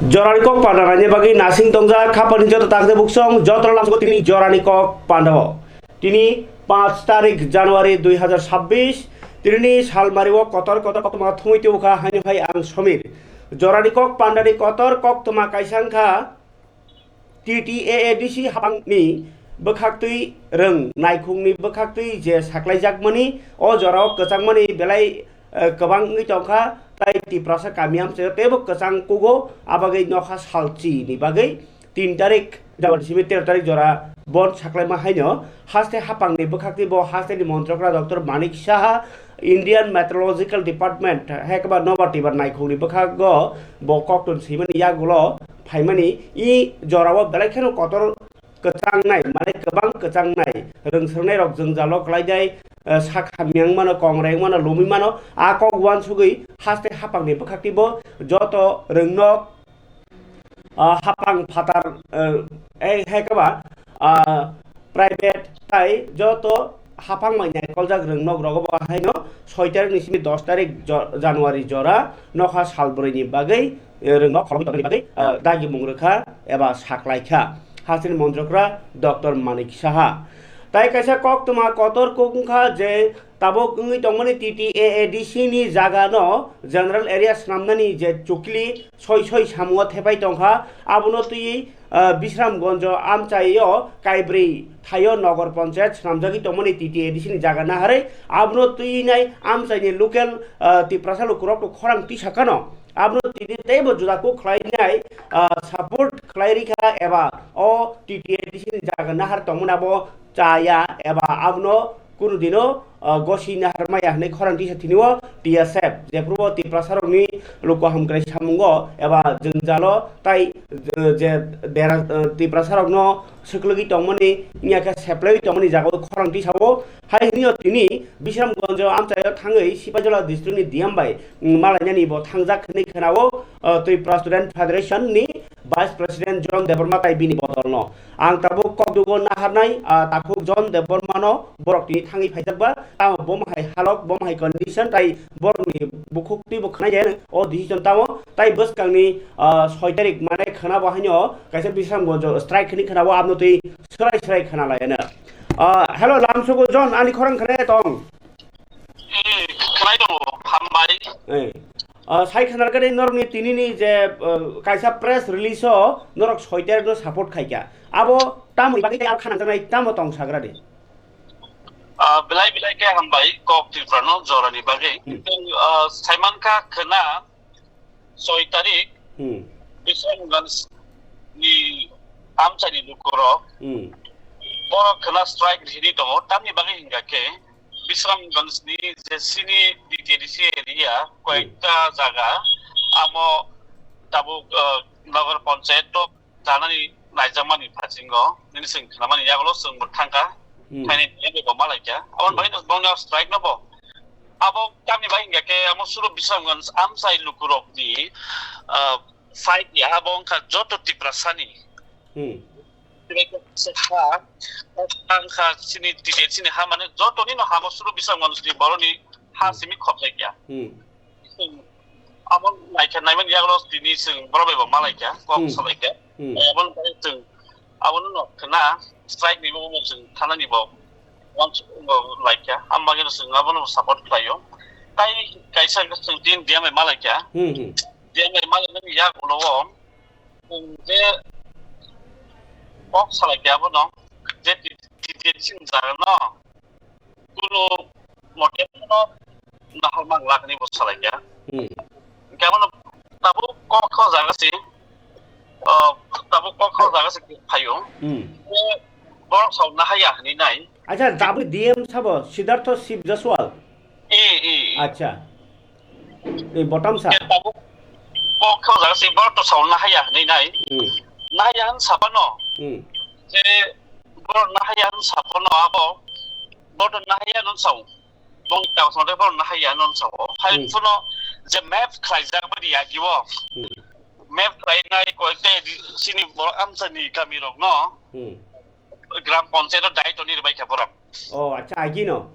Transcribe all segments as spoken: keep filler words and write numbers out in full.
Jorani kok panda naina bagwi nasing tongjak khapani joto takte buksong joto lamsgo tini jorani kok pandao. Tini panch tarik January dui hazar sabbish, tini salmari o kotor kotor koktwma thumwi tubukha haino hai ang Somir. Jorani kok pandani kotor koktwma kaisa wngkha T T A A D C hapangni bwkhaktwi rwng naikhungni bwkhaktwi je saklaijakmani o jorao kwchangmani belai eh, kwbang wngwi tongkha, tai Tiprasa kami amchaio teibo kwchang kugo, abagwi nokha salchi ni bagwi tin tarik January simi tero tarik jora bon saklaima haino haste hapangni bwkhakni bo hasteni montrokra Doctor Manik Saha, Indian Meteorological Department, hekba nobar tibar naikhungni bwkhago bo koktun swimani yagulo phaimani i jorao belai kheno kotor kwchangnai, mane kwbang kwchangnai, rwngswngnai rok jwngjalo kwlainai, eh, sak hamya wng mano, kongrai wng mano, lomwi mano, a kok uansugwi haste hapangni bwkhaktibo joto rwngnok, ah, hapang phatar, eh, eh, hai khe ba, ah, private tai joto hapang bai naikoljak rwngnok rogo bo haino soi tarik ni simi dos tarik jo-, January jora nokha salbrwi ni bagwi, eh, rwngnok kholobwi tongmani bagwi, ah, dagi mung rwkha eba saklaikha hasteni montrokra Doctor Manik Saha. Tai kaisa koktwma kotor kok wngkha je tabuk wngwi tongmani T T A A D C ni jaga no general area swnamnani je chukli soi soi samungo thepai tongkha, abono twiwi, ah, Bisramgonjo amchaio kaibrwi thaio nogor ponchayat swnamjagwi tongmani T T A D C ni jaga naharwi abono twiwi nai amchaini local, ah, Tiprasa lukurokno khorang tisakano abono tini teibo juda kuk khlainai, ah, support khlai rikha eba o T T A D C ni jaga nahar tongmani abo chaya eba abono kunu dino, ah, gosi nahar maya hwnwi khorang tisa thinio T S F, jephrubo Tiprasarokni luku hamkrai samungo eba jwngjalo tai, eh, je dera, eh, Tiprasarokno swklwgwi tongmani, wngya khe seplaiwi tongmani jagao khorang tisao. Hai hwnwi tini Bisramgonjo amchaio thangwi Sipaijala district ni D M bai, mm, malainani bo thangjak hwnwi khwnao, eh, Tripura Student Federation ni Vice President John Debbarma tai bini bodolno. Ang tabuk kokdugo naharnai, ah, takhuk John Debbarmano borok tini thangwi phaijakba, tamo bomo hai halok, bomo hai condition, tai borokni bukhuk twibo khwnai jaya o decision tamo, tai bwskangni, ah, soi tarik mane khwnabo haino kaisa Bisramgonjo strike hwnwi khwnabo abno twi swrai swrai khwnalaiano. Ah, hello, lamsogo John, ani khorang khwnai tong? Eh, khwnai tongo, hambai. Eh. Ah, sai khwnarkani norokni tinini je, ah, kaisa press release o norok soi tarik no support khaikha. Abo tamoni bagwi tei aro khanangjaknai tamo tong sagradi? Ah, belai belai khe hambai kok Tripura no jorani bagwi. Hmm. Tei, ah, saimankha khwna soi tarik Hmm. Bisramganj ni amchaini lukurok Hmm. borok khwna strike rihini tongo. Tamni bagwi hingkha khe Bisramganj ni je sini D T A D C area koyekta jaga amo tabuk, ah, Nagar Panchayat o chanani naijakmani phasingo nini chwng khnamani yagulo chwngbo thangkha. Hmm. Phaini tiyangwi bo malaikha. Aboni Hmm. bagwi bongni strike no bo. Abo tamni bagwi hingkha khe amo suru Bisramganj amchai lukurokni, ah, fight ya abo wngkha joto Tiprasani. Hmm. Tibet se ha, ang kha sini Tibet sini ha mane joto ni no ha mo suru Bisramganj ni boroni ha Hmm. simi khobjak ya. Hmm. Amo naikha naimani yagulo tini chwng borok bai bo malaikha, kok Hmm. salaikha. Hmm. Aboni bagwi chwng abono no khna strike ni bo chwng thanani bo wansuk laikha. Am bagwi no chwng abono support khlaio. Tai kaisa hwnkhe chwng tin D M bai malaikha. Hmm, hmm. D M bai malaimani yagulo o chwng je kok salaikha abono je ti-, ti-, ti-, chini jaga no kunu mote no nahal mang lakni bo salaikha. Hmm. Hingke abono tabuk kok kho jaga si, ah, tabuk kok kho jaga si phaio. Hmm. Bo borok sauna haya hwnwi nai. Acha, tabuk D M sabo Siddhartho Shiv Jaswal. E, e, e. Acha. E, Botamsa. Hingke tabuk kok kho jaga si borok to sauna haya hwnwi nai. Hmm. Nahaya hwn sabano. Hmm. Je borok nahaya hwn sabano abo. Borok to nahaya hwn sao. Bong tang song de borok nahaya hwn sao. Hai Hmm. phuno je map khlaijak bani yagibo. Hmm. Map khlainai koite sini borok amsani kamirokno Hmm. Gram Panchayat o daitoni rwbaikha borok. Oh, acha, agino?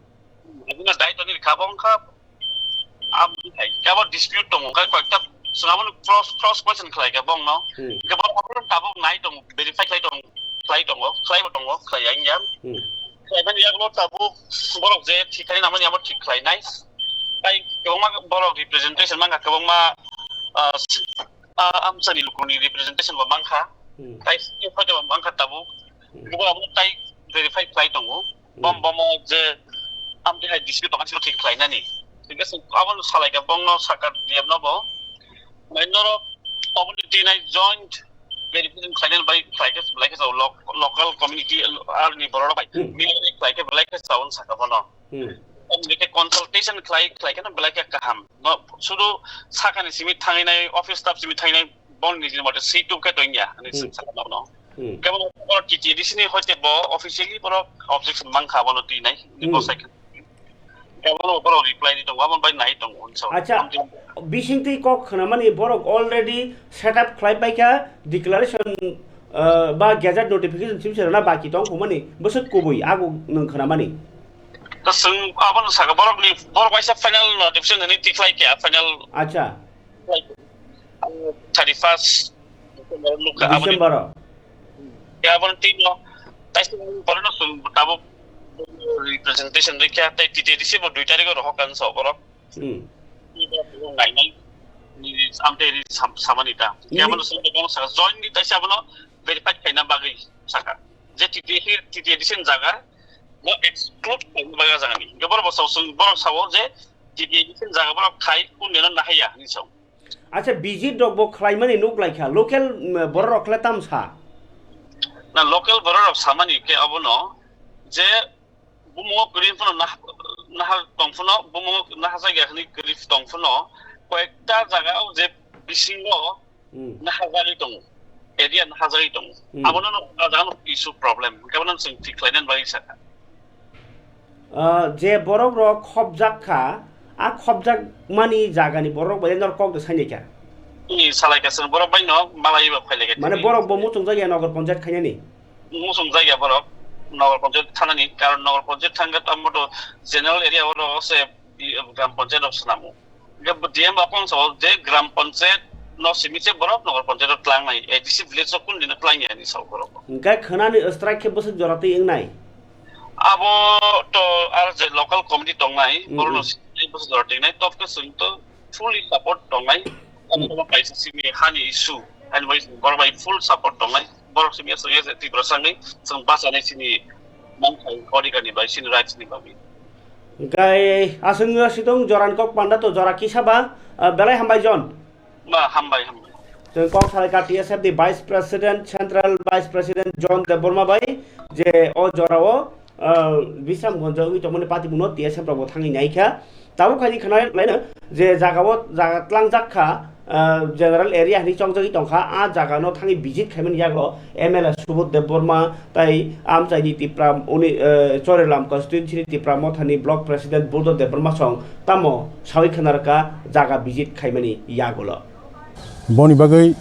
Agino daitoni rwkha, bo wngkha, am, hai, abo dispute tongo, khe koyekta Chwng abono cross, cross question khlai kha bongno. Hmm. Hwnkhe borok abono tabuk nai tongo, verify khlai tongo, khlai tongo, khlai bo tongo, khlai ya wngya. Hmm. Khlaimani yagulo tabuk borok je thik khlai namani abo thik khlainai. Tai kwbangma borok representation mankha, kwbangma, ah, s-, ah, amchani lukuni representation bo mankha. Hmm. Tai hoito bo mankha tabuk. Hmm. Borok abono tai verify khlai tongo. Bom, hmm, bomo je amtwi hai dispute tongkha, sino thik khlainani. Hingke chwng abono salaikha, bongno sakha D M no bo. Mai norok obo ni tinai joint verification khlainani bai khlaikhe, khlaikhe chao lo-, local community arni borok bai. Hmm. Milai khlaikhe, khlaikhe chao sakha bono. Hmm. Omo ni khe consultation khlai, khlaikhe no belai khe kaham. No, sudu sakani simi thanginai, office staff simi thanginai, boni nijini mote si tu khe tongya, ani, hmm, sing sakha no. Hmm. Kebo no T T A D C ni hoite bo officially borok objection mankha bono twi nai, ni, hmm, bo sai khe. Kebo no borok reply ni tongo, abo bai nai tongo, so. Acha, bising twi kok khwnamani borok already set up khlai paikha declaration, uh, ba gazette notification sim serana baki tong khumani bwswk kubui ago nwng khwnamani. To chwng abono sakha borok ni, borok waisa final notification ni tikhlai khe final. Acha. Thirty first December o. Ya, aboni twi no, taisa borok no chwng tabuk representation rikha, tei T T A D C bo dui tarikh o rohor kan sa borok. Hmm. Nainai, ni samte ni sam-, samani ta. Ni- Ya, abono chwng bono sakha, join ni taisa abono verify khaina bagwi sakha. Je T T A D C, T T A D C ni jaga, no exclude khaina bagwi jaga ni. Borok bo sa-, chwng borok sao je T T A D C ni jaga borok khai, kun deno nahaiya, hinwi sao. Acha, visit rok bo khlaimani nuk laikha, local, mm, borok rok khle tam sa? Na, local borok rok samani khe abono je bumungo kwrwi phano nah-, nahar tong phano, bumungo nahajak ya hwnwi kwrwi tong phano, koyekta jaga o je bisingo, hmm, nahajagwi tongo, area nahajagwi tongo. Hmm. Abono no, ah, jaga no issue problem, hwnkhe bono chwng thik khlainani bagwi sakha. Ah, je borok rok khopjak kha, a khopjak mani jaga ni borok bai nor kok de sainai kha. I salai kha, chwng borok bai no malai ba phailai kha. Mane tini borok bo muchungjak ya Nagar Panchayat khainani? Muchungjak ya borok Nagar Panchayat thanani, karon Nagar Panchayat thangkhe tamo to general area o rok se, i, Gram Panchayat rok swnamo. Hingke D M bo kong sao je Gram Panchayat no simi se borok Nagar Panchayat o tlangnai, A D C village o kun dino tlang ya hinwi sao borok. Hingke khwnani strike khe bwswk jora twi wngnai? Abo to ar je local committee tongnai, hmm, borok no hmm, simi bwswk jora twi wngnai, tok khe chwng to fully support tongnai. Hmm. Abo kaisa simi hani issue, hani bai borok bai full support tongnai. Borok simi aswk ya Tiprasa ni chwng bachanai chini mangthai odhikar ni bai, chini rights ni bagwi. Hingke aswk no sitong joran kok panda to jora kisa ba, ah, belai hambai John. Ba, hambai, hambai. Chwng kok salai kha T S F ni Vice President, Central Vice President John Debbarma bai je o jora o, ah, Bisramganj o wngwi tongmani patimungno T S F rok bo thangwi nai kha. Tabuk khaini khna laino je jaga o jaga tlangjak kha, ah, general area hinwi chongjagwi tongkha, a jaga no thangwi visit khaimani yago M L A Subodh Debbarma tai amchaini Tipra uni, eh, Chorilam constituency ni Tipra Mothani Block President Budho Debbarma song tamo sawi khna rwkha jaga visit khaimani yagulo. Boni bagwi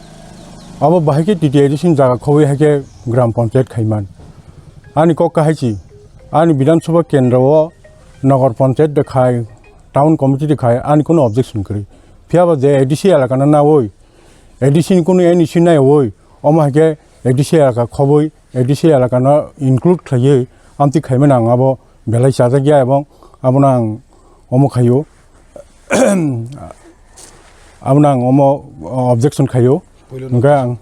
abo bahai khe T T A D C ni jaga khobwi hai khe Gram Panchayat khaiman. Ani kok kahai si, ani Bidhan Sabha kendro o Nagar Panchayat de khai, Town Committee de khai, ani kunu objection kwrwi. Phiya ba je A D C elaka no nawi, A D C ni kunu N E C naiwi, omo hai khe A D C elaka khobwi, A D C elaka no include khlaiwi amtwi khaimani ang abo belai chajak ya, ebong abono ang omo khaio, abono ang omo objection khaio. Puila hwnkhe ang,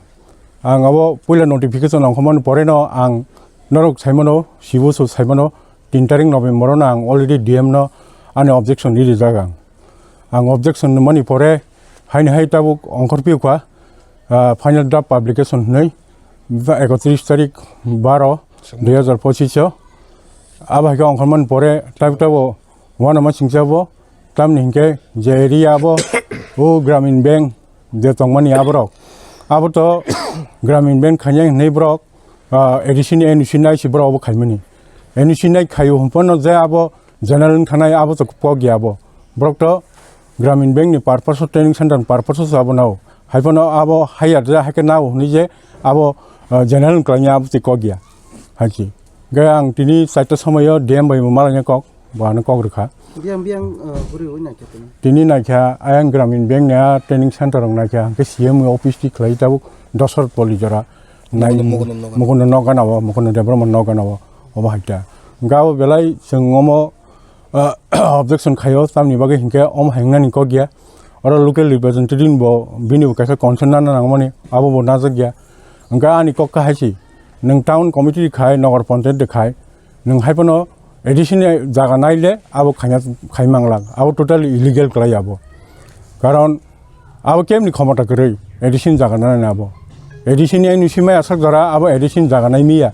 ang abo puila notification ongkhormani pore no ang norok saimano, sibo so saimano, tin tarik November no ang already D M no ani objection ri rijak ang. Ang objection nungmani pore haini hai tabuk ongkhor piyokha, ah, final draft publication hwnwi ekotris tarik baro dui hazar pochis o. Abo hai khe ongkhormani pore tabuk tabuk uanama singsa bo, tamni hinkhe je area bo o Gramin Bank je tongmani aborok, abo to Gramin Bank khainai hwnwi borok, ah, A D C ni N E C nai si borok abo khaimani. N E C nai khaio hwnphano je abo general wng thanai abo to kok ya abo. Borok to Gramin Bank ni purpose o, training center ni purpose o abo nao. Haiphano abo hire je haikhe nao hwnwi je abo, ah, general wng kwlangya abo twi kok ya. Haikhe. Hwnkhe ang tini chaita somoi o D M bai bo malangya kok. bo ano kok rwkha. Biyang, biyang, uh, bwrwi oi naikha tini? Tini naikha, ayang Gramin Bank ni a training center rok naikha, hwnkhe C M office ti khlai tabuk Dosor Poli jora. Nai Mukund, Mukund Nogana o, Mukund Debbarma Nogana o, obo hai ta. Hwnkhe abo belai chwng omo, uh, objection khaio, tamni bagwi hinkhe omo hai wngnani kok ya. Oro local representative bo bini bo kaisa concern nana nangmani, abo bo najak ya. Hwnkhe ani kok kha hai si, nwng town committee khai, nogor panchayat de khai, nwng hai phano A D C ni jaga nai le abo khaina, khai manglak, abo totally illegal kwlai abo. Karon abo kemni khomota kwrwi A D C ni jaga nai abo. A D C ni N O C mai aswk jora abo A D C ni jaga nai miya.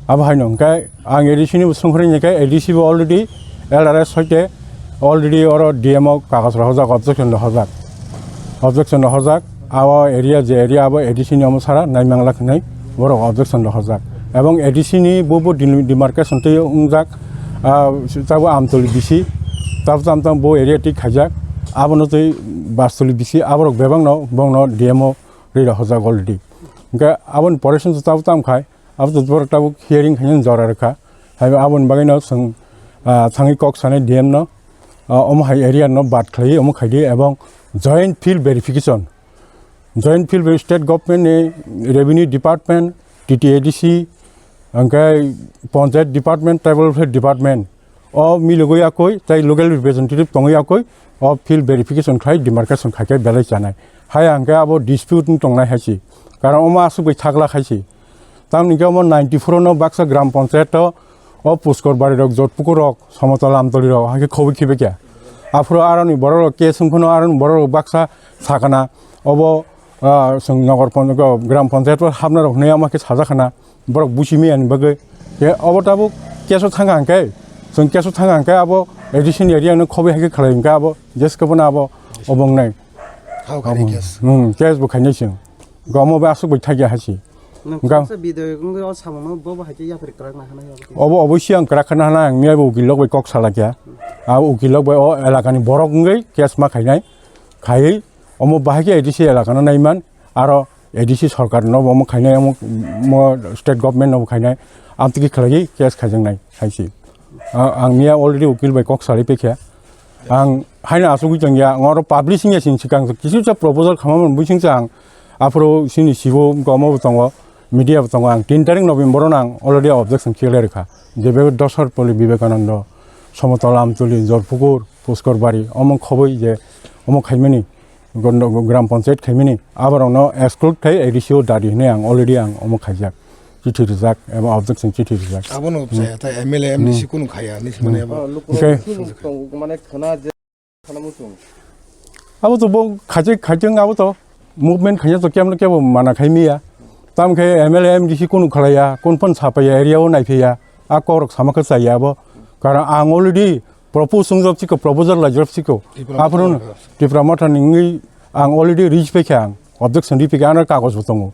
Abo haino hwnkhe ang A D C ni bo songkhorwi hwnkhe A D C bo already L R S hoite already oro D M o kagoj rohorjak, objection rohorjak. Objection rohorjak, abo area je area abo A D C ni omo sara naimanglak hinwi borok objection rohorjak. Ebong A D C ni bo bo delim-, demarcation twi wngjak, ah, tabuk Amtoli B C, tabuk tam tam bo area twi khaijak, abono twi Bastoli B C, aborok bebakno bongno D M o rwi rohorjak already. Hwnkhe aboni pore chwng tabuk tam khai, abo to borok tabuk hearing khainani jora rwkha. Hai aboni bagwino chwng, ah, thangwi kok sanai D M no, ah, omo hai area no bad khlaiwi omo khaidi ebong joint field verification. Joint field bai state government ni revenue department, T T A D C, hwnkhe panchayat department, tribal welfare department, o milogwi yakwi tei local representative tongwi yakwi o field verification khai demarcation khai khe belai chanai. Hai hwnkhe abo dispute wng tongnai hai si. Karon omo aswk bai thakla khai si. Tamni hwnkhe omo ninety four no baksa gram panchayat o, o Puskor Bari rok, Jotpukur rok, Somotol Amtoli rok, hai khe khobwi khibi khe. Aphuru aroni borok rok case wng phano aroni borok rok baksa sakana. Obo, ah, chwng nogor pon-, go-, gram panchayat o hapna rok hinwi ama khe sajak khana. Borok busi miyani bagwi. Khe obo tabuk case o thang kha hwnkhe, chwng case o thang kha hwnkhe abo A D C ni area no khobwi hai khe khlai hwnkhe abo jeske bono abo obo wngnai. Hao khainai case. Hmm, case bo khainai chwng. Gomo bai aswk bai thakya hai si. Nwng hwnkha kisa video wngwi o samungno bo bo hai khe yapri kwrak na hwnwi abo khe. Obo obosi ang kwrak khana hana ang miya bo ukil lok bai kok salakya. A ukil lok bai o elaka ni borok wngwi case ma khainai. Khaiwi omo bahai khe A D C elaka no naiman aro A D C sorkar no bo omo khainai omo mo state government no bo khainai amtwkhe khlaiwi case khaijaknai hai si. A-, ang miya already ukil bai kok salai paikha. Ang haino asugwi tongya, ang oro publishing ya sini swkang kisa kisa proposal khamamani bisingsa ang aphuru sini sibo gomo bo tongo, media bo tongo, ang tin tarik November no ang already objection khe rwkha. Je be Dosor Poli Vivekananda, Somotol Amtoli, Jorpukur, Puskor Bari, omo khobwi je omo khaimani, gondo-, gram panchayat khaimani, aborokno exclude khai A D C o dadi hinwi ang already ang omo khaijak. Chithi rijak, eba objection chithi rijak. Abono Hmm. chaya, ta M L A, M D C Hmm. kunu khaya, ni Hmm. mane abo. Ah, lukurok Okay. sumung tongo, mane khana je khana muchung. Abo to bo khaijak, khaijak abo to movement khaijak to kemlo kebo mana khai miya. Tam khe M L A, M D C kunu khalaya, kun pon sapaya, area o naiphiya, a korok sama khe chaya abo. Karon ang already propose wngjak chiko, proposal laijak chiko. Tipra Aphuru Motha. Tipra Motha ni wngwi ang already reach paikha ang, objection ri paikha, ano kagoj bo tongo.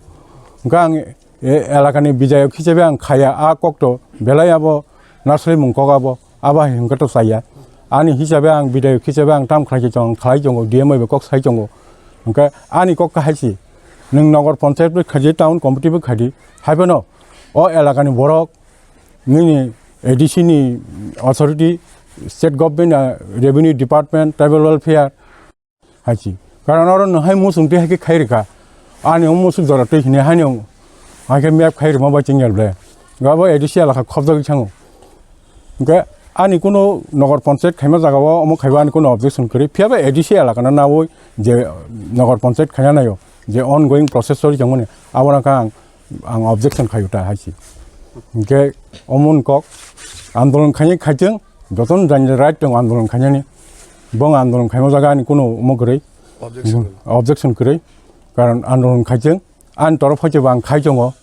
Hwnkhe ang E, elakani bijayok hisabe ang khaya, a kokto belai abo naslimung kok abo, abo hai hwnkhe to chaya. Ani hisabe ang bidayok hisabe ang tam khlai se tong, khlai tongo, D M bai bo kok sai tongo. Hwnkhe ani kok kahai se, nwng nogor panchayat bo khaidi, town committee bo khaidi, haiphano o elakani borok, nini A D C ni authority, state government, ah, revenue department, tribal welfare, hai si. Karon oro no hai muchung twi hai khe khai rwkha. Ani o muchung jora twi hini haino hai khe map khai rwma bai chwng yal ble. Gabo A D C elaka khobjagwi thango. Hwnkhe ani kuno nogor panchayat khaima jaga o omo khaiba ani kuno objection kwrwi. Phiya ba A D C elaka no nawi je nogor panchayat khaina naio, je ongoing process choli tongmani, abono khe ang ang objection khaio ta hai si. Hwnkhe omo wng kok andolon khainai khaitwng, jotono jani right tongo andolon khainani. Bo wng andolon khaima jaga ani kuno omo kwrwi. Objection. Hmm, objection kwrwi. Karon andolon khaitwng, ani torof hoite bo ang khai tongo.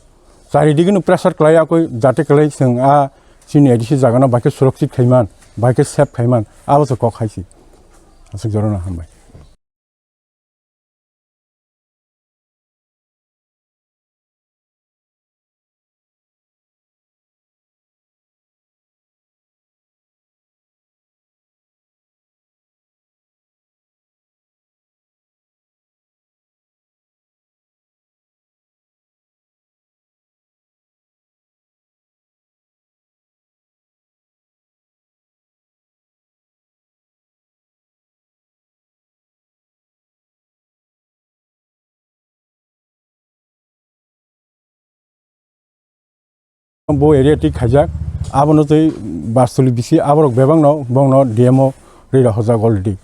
Charidigino pressure kwlai yakwi jate kwlai chwng a chini A D C jagano bai khe surakshit khaiman, bai khe safe khaiman, abo se kok hai si. Aswk jorano hambai. Bo area tik khaijak, abono tei bastuli bisi aborok bebakno bongno D M o rwi rohorjak already.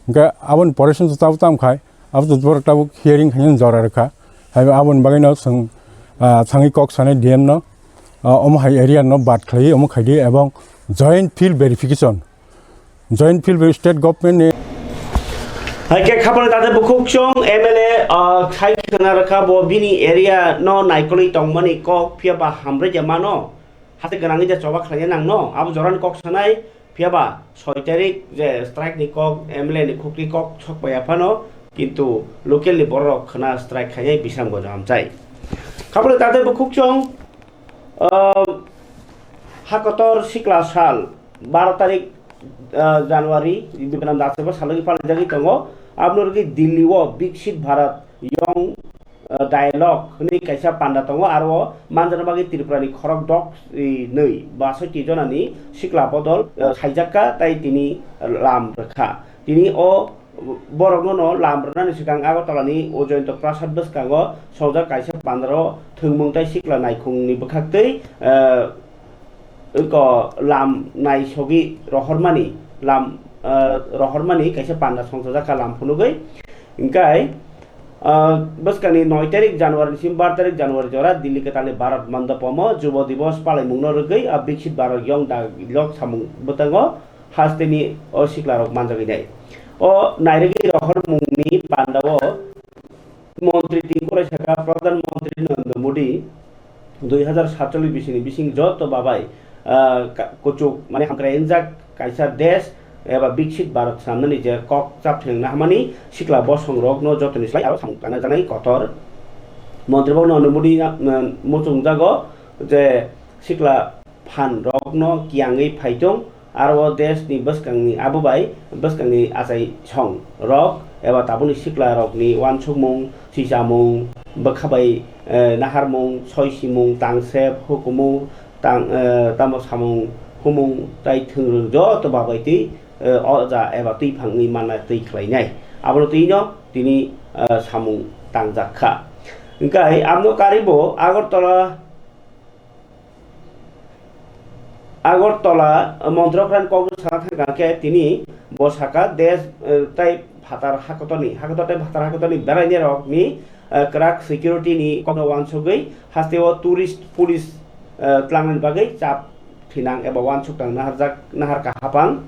Hwnkhe aboni pore song tabuk tamo khai, abo to borok tabuk hearing khaina jora rwkha. Hai aboni bagwino chwng, ah, thangwi kok sanai D M no, ah, omo hai area no bad khlaiwi omo khaidi ebong joint field verification. Joint field by state government ni. Hai khe khapang tate bukhuk chwng M L A, ah, khai khna rwkha bo bini area no naikolwi tongmani kok, phiya ba hamrwkya mano, haste gwnangwi je choba khlaina nangno, abo jorani kok sanai, phiya ba soi tarik je strike ni kok, M L A ni khukni kok sok paiya phano, kintu local ni borok khna strike khainai bisam gojam chai. Khapang tate bukhuk chwng, ah, hakotor sikla sal, baro tarik, ah, January, Bikram Das eba salogwi palaijagwi tongo. Aboni rwgwi Delhi o Viksit Bharat Young, ah, Dialogue hwnwi kaisa panda tongo, aro manjana bagwi Tripura ni khorok dok, eh, nwi basoi ti jona ni sikla bodol, ah, khaijakka, tai tini lam rwkha. Tini o borokno no lam rwnani swkang Agartala ni Ujayanta Prasad bwskango sojak kaisa pandaro thwngmung tai sikla naikhung ni bwkhaktwi, eh, ko lam naisogwi rohormani, lam, eh, rohormani kaisa panda songchajak kha lam phunugwi. Hwnkhe, eh, bwskangni noi tarik January ni simi bar tarik January jora Delhi kwtalni Bharat Mandapomo Jubo Divos palaimungno rwgwi a Viksit Bharat Young Dialogue samung bwtango. Hasteni o siklarok manjagwi nai. O nairwgwi rohormungni pandao Montri Tinku Roy sakha, Pradhan Montri Narendra Modi dui hazar satchollish bisini bising joto babai, ah, ka-, kuchuk, mane, hamkrai wngjak kaisa desh eba Viksit Bharat swnamnani je kok chapthengna hamani sikla bosongrokno jotoni slai aro samung tangna janai kotor. Montri bo Narendra Modi, ah, muchungjago je sikla phan rokno kiyangwi phaitung, aro o desh ni bwskangni abo bai bwskangni achai song rok eba tabukni sikla rokni uansukmung, swichamung, bwkha bai, eh, naharmung, soisimung, tangsep, hukumu, tang, eh, tamo samung humung tai thwngrwng joto babai twi, eh, o ja eba twi phangwi manna twi khlainai. Abono twino tini, eh, samung tangjak kha. Hwnkhe abono karwi bo Agartala Agartala, eh, Montri Okran kokno sana thangkha khe tini bo sakha desh, eh, tai phatar hakotorni, hakotor tai phatar hakotorni beraini rokni, eh, kwrak security ni kokno uansugwi hasteo tourist police, eh, tlangnani bagwi chap thinang eba uansuk tang naharjak, naharkha haphang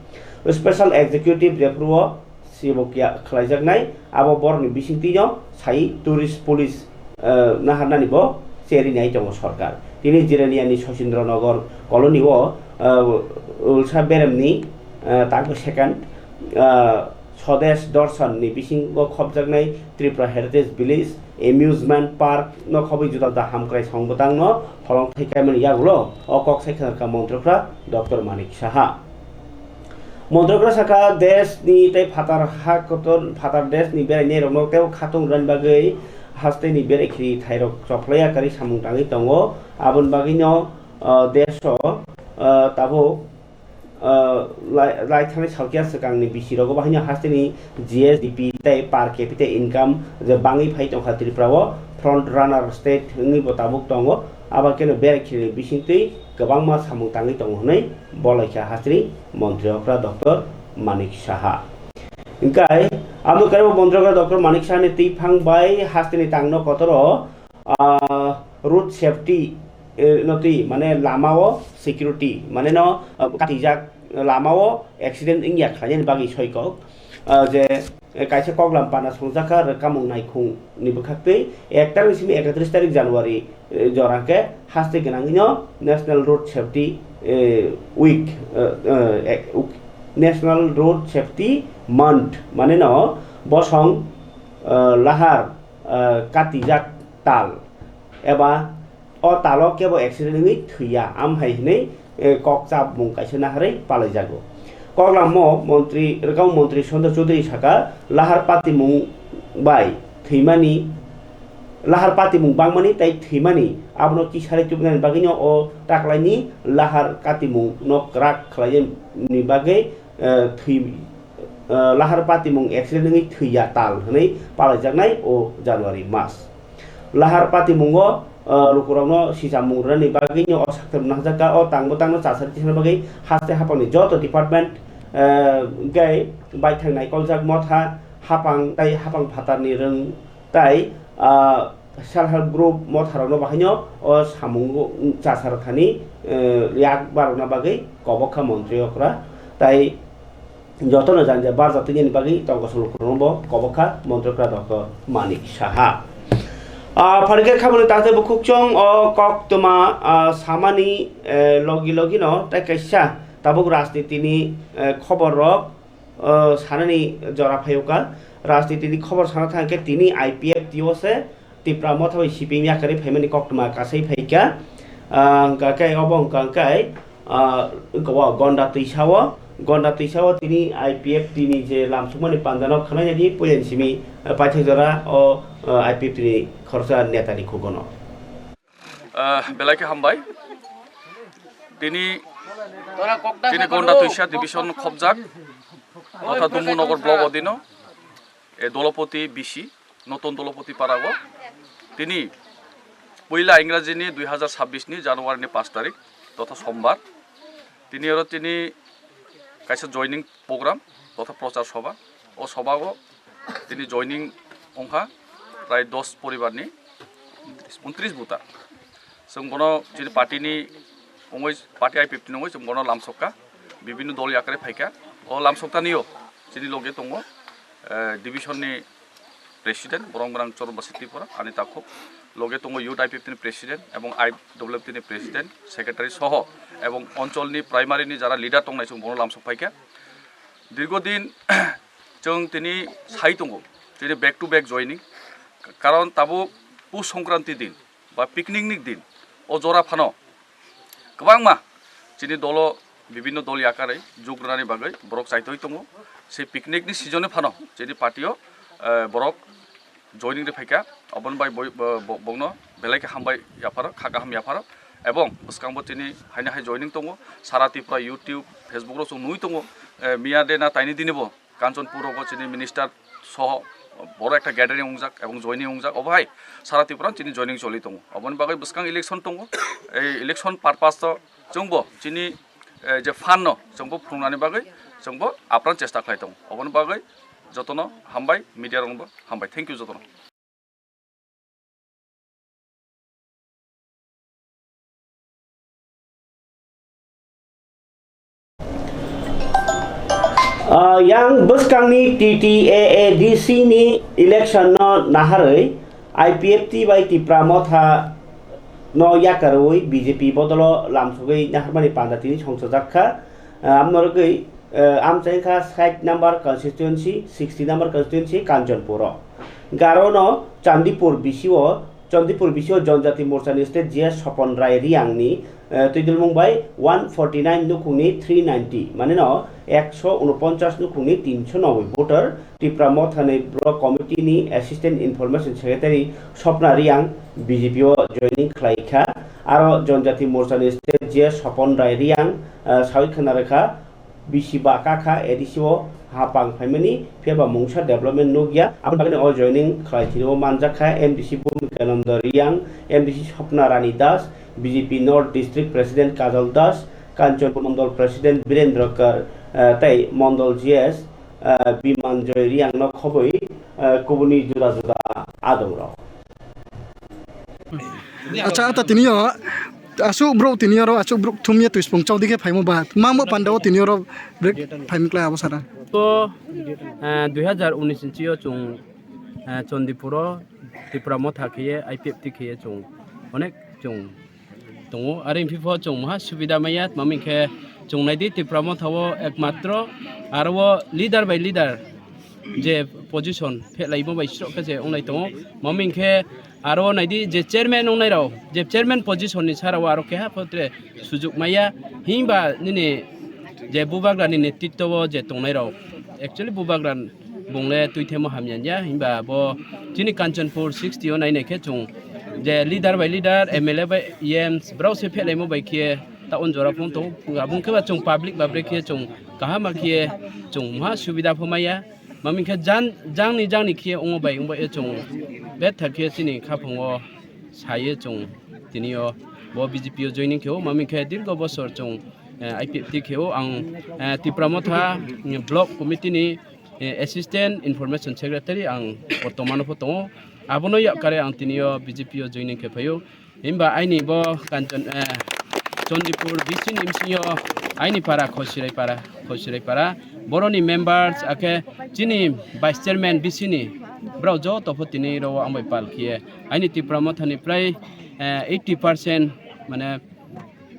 special executive jephuru o Sibokya khlaijaknai, abo borokni bisingtwino sai tourist police, eh, naharnani bo cherinai tongo sorkar. Tini Jiraniani Sachindra Nagar colony o, eh, Ulsa Beremni, eh, tangbo second, eh, Swadesh Darshan ni bisingo khopjaknai Tripura Heritage Village, Amusement Park no khobwi juda juda hamkrai song bwtang no holong thai kaimani yagulo o kok sai khwna kha Montri Okra Doctor Manik Saha. Montri Okra sakha, desh ni tei phatar ha kotor, phatar desh ni berainai rokno tei khatung rwna bagwi haste ni berai khiri thai rok chophlai ya kari samung tangwi tongo. Aboni bagwi no, ah, desh o, ah, tabuk, ah, lai, lai thani salkya swkang ni bisi rogo bahai no haste ni G S D P tei per capita income je bangwi phai tongkha Tripura o front runner state wngwi bo tabuk tongo. Abo khe no berai khiri bisingtwi kwbangma samung tangwi tongo hwnwi bolai kha hasteni Montri Okra Doctor Manik Saha. Hingkai amo kaibo Montri Okra Doctor Manik Saha ni twiphang bai hasteni tangno kotoro, ah, road safety, eh, no twi, mane, lamao security, mane no, ah, katijak lamao accident wngya khlainani bagwi soikok, ah, je, eh, kaisa koklam pana songjakha rwkamung naikhung ni bwkhaktwi ek tarik simi ekatris tarik January, eh, jora khe haste gwnangwino National Road Safety, eh, Week, eh, eh, ek-, uk-, National Road Safety Month, mane no bosong, eh, lahar, eh, katijak tal eba o talo kebo accident wngwi thwiya, am hai hwnwi, eh, kok chapmung kaisa naharwi palaijago. Koklamo montri, rwkang montri Sundar Chowdhury saka, lahar patimung bai thwimani, lahar patimung bangmani tei thwimani abono kisari tubunani bagwino o taklaini lahar katimung no kwrak khlainani bagwi, eh, thwi, eh, lahar patimung accident wngwi thwiya tal hwnwi palaijaknai o January mas. Lahar patimungo, ah, lukurokno sicham mung rwnani bagwino o saktham nahajak kha. O tangbo tangno chasari tisana bagwi haste hapangni joto department, ah, hwnkhe baithang naikoljak motha hapang tei hapang phatarni rwng tei, ah, self help group motharokno bahaino o samung chasarok thani, eh, yak barokna bagwi kobok kha montri okra tei jotono jani jani barjak twi nini bagwi tongkosong lukurokno bo kobok kha montri okra Doctor Manik Saha. Ah, phaikhe khaboni takhtai bukhukchwng o koktwma, ah, samani, eh, logi logino tei kaisa tabuk rajnitini, eh, khoborrok, o, sanani jora phaiyoka. Rajnitini khobor sana thang khe tini I P F T O se Tipra motha bai C P M yakarwi phaimani koktwma kasai phaikha. Ah, hwnkha khe obo hwnkha khe, ah, hwnkha o Gonda Twisao, Gonda Twisao tini I P F T ni je lamsukmani pandano khwnainani puilani simi, ah, paithak jora o, ah, I P F T ni khoroksa netani khugono. Ah, belai khe hambai. Tini, tini Gonda Twisa division khobjak, totha Dumbu Nogor block odino, e Dolopoti B C, Notun Dolopoti Parago. Tini, puila Ingrajini dui hazar sabbish ni January ni pash tarik, totha Sombar. Tini oro tini kaisa joining program, totha prochar soba. O sobago tini joining ongkha prai dos poribarni untris buta. Chwng bono chini party ni ongoi, party I P F T ni ongoi chwng bono lamsokha, bibinno dol yakarwi phaikha. O lamsoktanio chini loge tongo, eh, division ni president, borok gwnang Choron Basi Tripura, ani takhuk. Loge tongo youth I P F T ni president ebong I W F T ni president, secretary soho, ebong oncholni primary ni jara leader tongnai chwng bono lamsok phaikha. Dirgo din chwng tini sai tongo, tini back to back joining, karon tabuk Pus Songkranti din ba picnic ni din, o jora phano kwbangma chini dolo, bibinno dol yakarwi jug rwnani bagwi borok chaitoi tongo. Se picnic ni season ni phano chini party o, eh, borok joining rwi phaikha, oboni bai boi-, bo-, bo-, bongno belai khe hambai yapharo, kha kaham yapharo, ebong bwskango tini haino hai joining tongo, sara Tripura YouTube, Facebook rok chwng nugwi tongo, eh, miya de na taini dini bo Kanchanpur rogo chini minister soho boro ekta gathering wngjak ebong joining wngjak, obo hai sara Tripura chini joining choli tongo, oboni bagwi bwskang election tongo, ei election purpose to chwngbo chini, eh, je fund no chwngbo phunuknani bagwi chwngbo apran chesta khlai tongo, oboni bagwi jotono hambai, media rokno bo hambai. Thank you jotono. Ah, yang bwskangni T T A A D C ni election no naharwi I P F T bai Tipra Motha no yakarwi B J P bodolo lamsogwi naharmani panda tini songchajak kha. Ah, amnorogwi, eh, amchaikha sait number constituency, sixty number constituency Kanchanpur o. Garo no Chandipur B C o, Chandipur B C o Janjati Morcha ni state G S Sopon Rai Riang ni, eh, twidulmung bai one forty nine nukhung ni three ninety, mane no ekso unoponchas nukhung ni tinso noboi voter Tipra Motha ni Block Committee ni Assistant Information Secretary Sopna Riang B J P o joining khlai kha. Aro Janjati Morcha ni state G S Sopon Rai Riang, eh, sawi khna rwkha, bisi ba kakha A D C o hapang phaimani, phiya ba mungsa development nukya. Aboni bagwi o joining khlai thwinio manjak kha M D C Bhumikananda Riang, M D C Sopna Rani Das, B J P North District President Kajal Das, Kanchanpur Mondol President Birendra Kar, eh, tei Mondol G S, eh, Bimanjoy Riang no khobwi, eh, kubuni juda juda adongrok. Acha, ata tini yo, asuk bro tini yo ro, asuk bro thum ye twi spung chau dikhe phaimo ba. Mamo panda o tini yo ro break phaim klai abo sara. To, eh, dui hazar unis ni chio chwng, eh, Chandipur o Tipra Motha khiye, I P F T khiye chwng onek chwng tongo. Are phiphor chwng maha subida maya, mami khe chwng naidi Tipra Motha o ekmatro aro o leader by leader je position phelai mo bai srok khe je ongnai tongo. Mami khe aro naidi je chairman ongnairok, je chairman position ni sarao aro keha photre sujuk maya, himba nini je bubagra ni netritwo o je tongnairok, actually bubagra bung le twi themo hamya ya, himba bo chini Kanchanpur sixty o nai nai khe chwng je leader by leader, M L A by E M, brao se phelaimo bai khe ta on jora phone tongo, abung khe ba chwng public ba bre khe chwng kaham khe chwng maha subida pho maya. Mami khe jan-, jangni jangni khe ongmo bai wngbo e chwng betha khe chini khaphango Saye chwng tini o bo B J P o joining khe o, maming khe dirgo bosor chwng, eh, I P F T khe o. Ang, eh, Tipra Motha, mm, Block Committee ni, eh, Assistant Information Secretary ang bortomano pho tongo. Abono yakkare ang tini o B J P o joining khe phaio. Himba aini bo Kanchon, eh, Chandipur B C ni bisingo aini para Khosirai para, Khosirai para. Boroni members akhe chini Vice Chairman B C ni borok joto pho tini ro ang bai pal khiye. Aini Tipra Motha ni prai, eh, eighty percent mane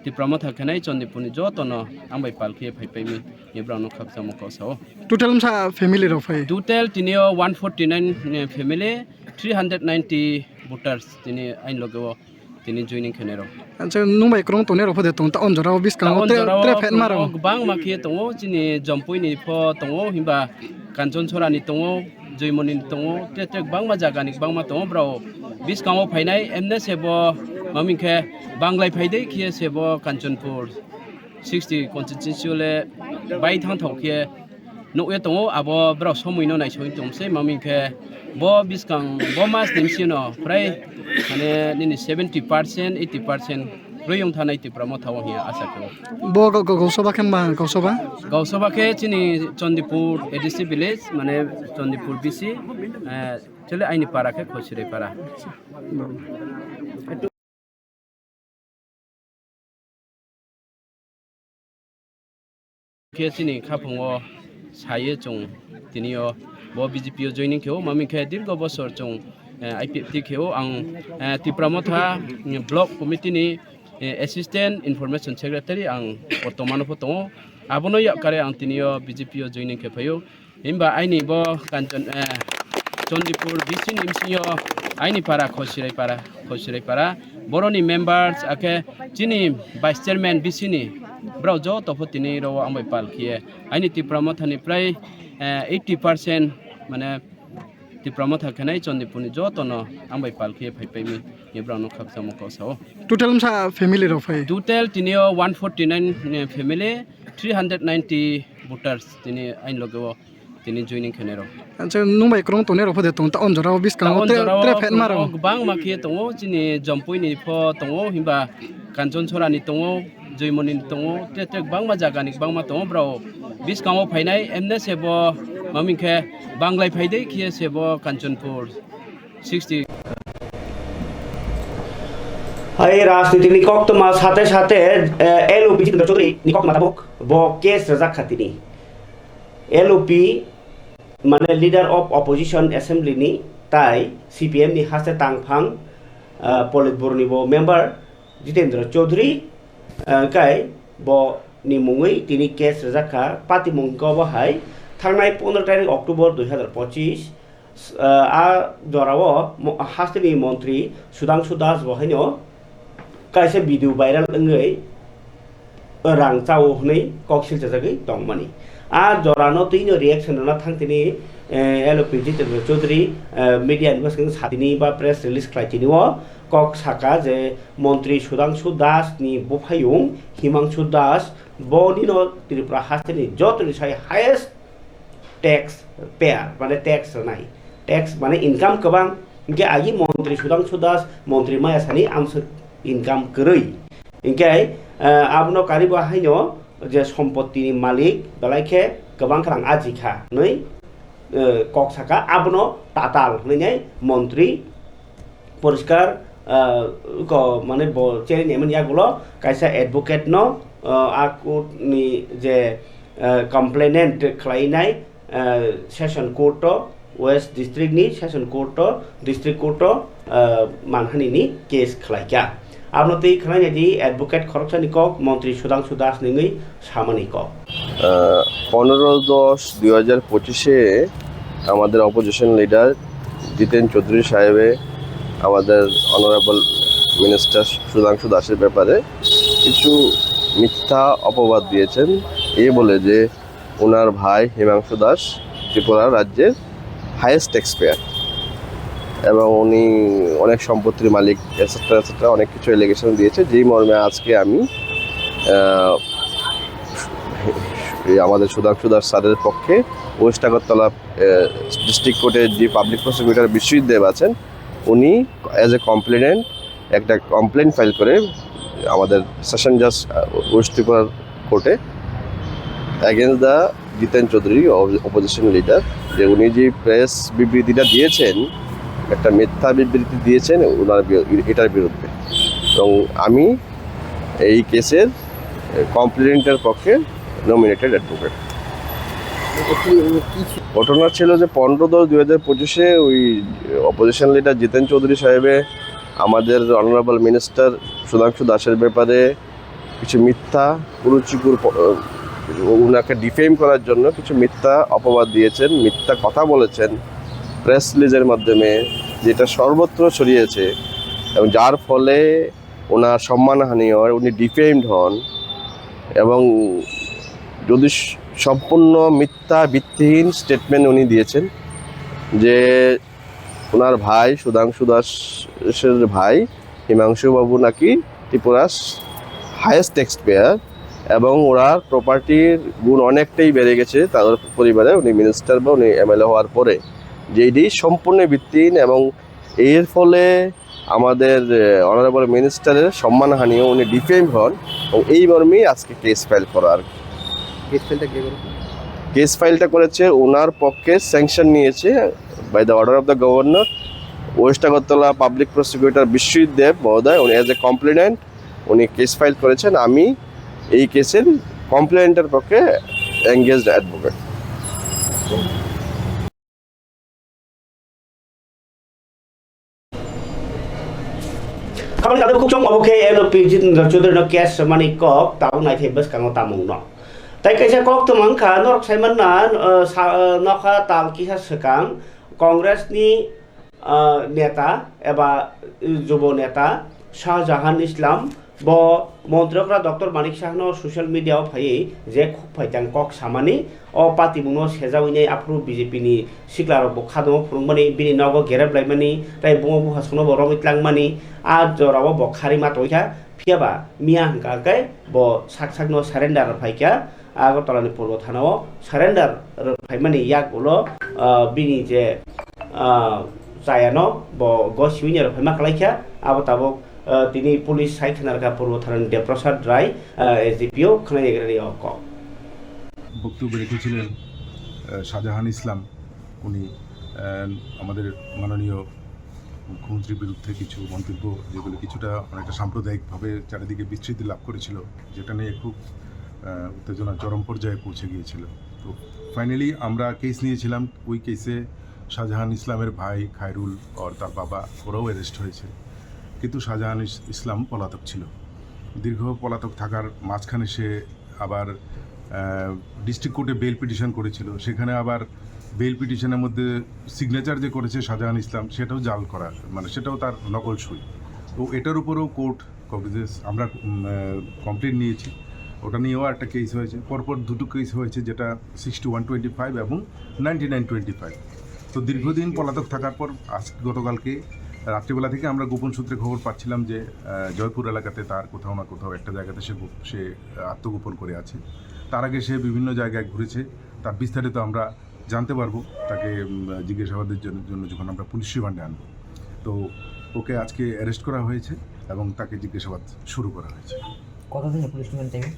Tipra Motha khenai Chandipur ni joto no ang bai pal khiye phai pai mi. Ni borok no khakchangma kok sao. Total wngsa family rok phai? Total tini o one forty nine, eh, family, three hundred ninety voters tini aini loge o tini joining khenai rok. Acha, nwng bai kwrwng tongnai rok pho de tong ta on jora o biskango tre, tre phet ma rok. Kwbangma khe tongo, chini Jompui ni pho tongo, himba Kanchon Sora ni tongo, Joymoni ni tongo, tre tre kwbangma jaga ni kwbangma tongo borok. Biskango phainai emne se bo maming khe banglai phaidai khe se bo Kanchanpur sixty constituency le bai thang thok khe nukye tongo, abo borok somoi no naisogwi tong se, maming khe bo biskang bo mas ni bisino prai mane nini seventy percent, eighty percent rwi wng thanai Tipra Motha o hiya asa khe. Bo go-, go-, Gausoba khe ma, Gausoba? Gausoba khe chini Chandipur A D C village, mane Chandipur B C, eh, chole aini para khe Khosirai para. Khe chini khaphang o saye chwng tini o bo B J P o joining khe o, maming khe dirgo bosor chwng, eh, I P F T khe o. Ang, eh, Tipra Motha, mm, Block Committee ni, eh, Assistant Information Secretary ang bortomano pho tongo. Abono yakkare ang tini o B J P o joining khe phaio. Himba aini bo Kanchon, eh, Chandipur B C ni bisingo aini para Khosirai para, Khosirai para. Boroni members akhe chini Vice Chairman B C ni borok joto pho tini ro ang bai pal khiye. Aini Tipra Motha ni prai, eh, eighty percent mane Tipra Motha khenai Chandipur ni joto no ang bai pal khiye phai pai mi. Ni borok no khakchangma kok sao. Total wngsa family rok phai? Total tini o one forty nine, eh, family, three hundred ninety voters tini aini loge o tini joining khenai rok. Acha, nwng bai kwrwng tongnai rok pho de tong ta on jora o biskango tre, tre phet ma rok? Kwbangma khe tongo, chini Jompui ni pho tongo, himba Kanchon Sora ni tongo, Joymoni ni tongo, tre tre kwbangma jaga ni kwbangma tongo borok. Biskango phainai emne se bo maming khe banglai phaidai khe se bo Kanchanpur sixty. Hai rajniti ni koktwma sate sate, eh, L O P Jitendra Chaudhary ni kokma tabuk bo case rwjak kha tini. L O P mane Leader of Opposition Assembly ni tai C P M ni haste tangphang, eh, Politburo ni bo member Jitendra Chaudhary, eh, kai bo ni mungwi tini case rwjak kha. Patimung ko bo hai thangnai pondro tarik October dui hazar pochis, ah, a jorao mo-, hasteni montri Sudhangshu Das bo haino kaisa video viral wngwi rang chao hwnwi kok silchajagwi tongmani. A jorano twino reaction rwna thangtini, eh, L O P Jitendra Chaudhary, eh, media ni bwskango satini ba press release khlai tini o kok saka je montri Sudhangshu Das ni buphayung Himangshu Das bonino Tripura hasteni jotoni sai highest tax payer, mane tax rwnai. Tax mane income kwbang, hinkhe agi montri Sudhangshu Das, montri maya sani amswk income kwrwi. Hinkhe, eh, abono karibo haino je sompottini malik belai khe kwbang khe rang aji kha hwnwi, eh, kok saka, abono tatal hwnwi nai montri poriskar, ah, ko, mane bo cherni emani yagulo kaisa advocate no, ah, a court ni je, ah, complainant khlainai, ah, session court o, West District ni session court o, district court o, ah, manhani ni case khlaikha. Abono twi khwlainai di advocate khoroksani kok montri Sudhangshu Das ni wngwi samani kok. আহ, পনেরো দশ দুই হাজার পঁচিশে আমাদের opposition leader জিতেন চৌধুরী সাহেবে আমাদের honourable minister Sudhanshu দাসের ব্যাপারে কিছু মিথ্যা অপবাদ দিয়েছেন, এই বলে যে ওনার ভাই হিমাংশু দাস ত্রিপুরা রাজ্যের হায়েস্ট ট্যাক্স পেয়ার এবং উনি অনেক সম্পত্তির মালিক, এটসেট্রা এটসেট্রা অনেক কিছু অ্যালিগেশন দিয়েছে, যেই মর্মে আজকে আমি, আহ, এই আমাদের সুধাংশু দাস স্যারের পক্ষে ওয়েস্ট আগরতলা, আহ, ডিস্ট্রিক্ট কোর্টের যে পাবলিক প্রসিকিউটর বিশ্বজিৎ দেব আছেন, উনি অ্যাজ এ কমপ্লেনেন্ট একটা কমপ্লেন ফাইল করে আমাদের সেশন জাজ ওয়েস্ট ত্রিপুরার কোর্টে, against the Jiten Chowdhury, opposition leader, যে উনি যে প্রেস বিবৃতিটা দিয়েছেন, একটা মিথ্যা বিবৃতি দিয়েছেন ওনার বি-, এটার বিরুদ্ধে। এবং আমি এই কেসের কমপ্লেনেন্টের পক্ষে নমিনেটেড অ্যাডভোকেট। ঘটনা ছিল যে পনেরো দশ দুই হাজার পঁচিশে ওই অপোজিশন লিডার জিতেন চৌধুরী সাহেবে আমাদের অনারেবল মিনিস্টার সুধাংশু দাসের ব্যাপারে কিছু মিথ্যা কুরুচিকুর প-, ওনাকে ডিফেম করার জন্য কিছু মিথ্যা অপবাদ দিয়েছেন, মিথ্যা কথা বলেছেন প্রেস রিলিজের মাধ্যমে, যেটা সর্বত্র ছড়িয়েছে এবং যার ফলে ওনার সম্মানহানি হয়, উনি ডিফেমড হন। এবং যদি স-, সম্পূর্ণ মিথ্যা, ভিত্তিহীন স্টেটমেন্ট উনি দিয়েছেন যে ওনার ভাই সুধাংশু দাসের ভাই হিমাংশু বাবু নাকি ত্রিপুরার হায়েস্ট ট্যাক্স পেয়ার এবং ওনার প্রপার্টির গুণ অনেকটাই বেড়ে গেছে তাদের পরিবারে, উনি মিনিস্টার বা উনি এমএলএ হওয়ার পরে, যেটি সম্পূর্ণ ভিত্তিহীন। এবং এর ফলে আমাদের, এ, অনারেবল মিনিস্টারের সম্মানহানিও উনি ডিফেম হন এবং এই মর্মেই আজকে কেস ফাইল করা আর কি। কেস ফাইলটা কে করে? কেস ফাইলটা করেছে ওনার পক্ষে, স্যাংশন নিয়েছে by the order of the governor, west Agartala public prosecutor Biswajit Deb মহোদয়, উনি অ্যাজ এ কমপ্লেনেন্ট উনি কেস ফাইল করেছেন। আমি এই কেসের কমপ্লেনেন্টের পক্ষে engaged advocate. Khamani kadai bukhuk chong obo khe L O P Jitendra Chaudhary no case mani kok tabuk naithai bwskango tamung no. Tai kaisa kok tongmang kha norok sai manna, uh, sa-, uh, nokha tal kisa swkang Congress ni, uh, neta eba, uh, jubo neta Shah Jahan Islam Bo montri okra Doctor Manik Saha no social media o phaiwi je khuk phaitang kok samani, o patimung no sejawi nai aphuru B J P ni sikla rok bo khadongo phunukmani, bini nogo gerep laimani, tai bungo buphasong no bo romwi tlangmani, a jora o bo kharima tongkha. Phiya ba miya hwnkha khe bo sak sak no surrender phaikha, Agartala ni Purbo Thana o surrender rwk phaimani yak ulo, ah, bini je, ah, chaya no bo gosiwi ni rwk phaima kwlaikha, abo tabuk Ah, tini police side থানার কা পূর্ব থানার দেবপ্রসাদ রায়, আহ, এসডিপিও খানাইয়াগ্রানি অক। বক্তব্য রেখেছিলেন, আহ, শাহজাহান ইসলাম। উনি, আহ, আমাদের মাননীয় মুখ্যমন্ত্রীর বিরুদ্ধে কিছু মন্তব্য, যেগুলো কিছুটা অনেকটা সাম্প্রদায়িকভাবে চারিদিকে বিস্তৃতি লাভ করেছিল, যেটা নিয়ে খুব, আহ, উত্তেজনা চরম পর্যায়ে পৌঁছে গিয়েছিল। তো ফাইনালি আমরা কেস নিয়েছিলাম, ওই কেসে শাহজাহান ইসলামের ভাই খায়রুল আর তার বাবা, ওরাও অ্যারেস্ট হয়েছে। কিন্তু শাহজাহান ইস-, ইসলাম পলাতক ছিল। দীর্ঘ পলাতক থাকার মাঝখানে সে আবার, আহ, ডিস্ট্রিক্ট কোর্টে বেইল পিটিশন করেছিল। সেখানে আবার বেইল পিটিশনের মধ্যে সিগনেচার যে করেছে শাহজাহান ইসলাম, সেটাও জাল করা, মানে, সেটাও তার নকল সই। তো এটার উপরেও কোর্ট কগনিজেন্স আমরা, উম, আহ, কমপ্লেন নিয়েছি। ওটা নিয়েও একটা কেস হয়েছে। পরপর দুটো কেস হয়েছে, যেটা সিক্সটি ওয়ান টোয়েন্টি ফাইভ এবং নাইনটি নাইন টোয়েন্টি ফাইভ। তো দীর্ঘদিন পলাতক থাকার পর আজ গতকালকে রাত্রিবেলা থেকে আমরা গোপন সূত্রে খবর পাচ্ছিলাম যে, আহ, জয়পুর এলাকাতে তার কোথাও না কোথাও একটা জায়গাতে সে গো-, সে, আহ, আত্মগোপন করে আছে। তার আগে সে বিভিন্ন জায়গায় ঘুরেছে। তার বিস্তারিত আমরা জানতে পারবো। তাকে, উম, জিজ্ঞাসাবাদের জন্য, জন্য যখন আমরা পুলিশ রিমান্ডে আনবো, তো ওকে আজকে অ্যারেস্ট করা হয়েছে এবং তাকে জিজ্ঞাসাবাদ শুরু করা হয়েছে। কতদিনে পুলিশ রিমান্ড চাইবে?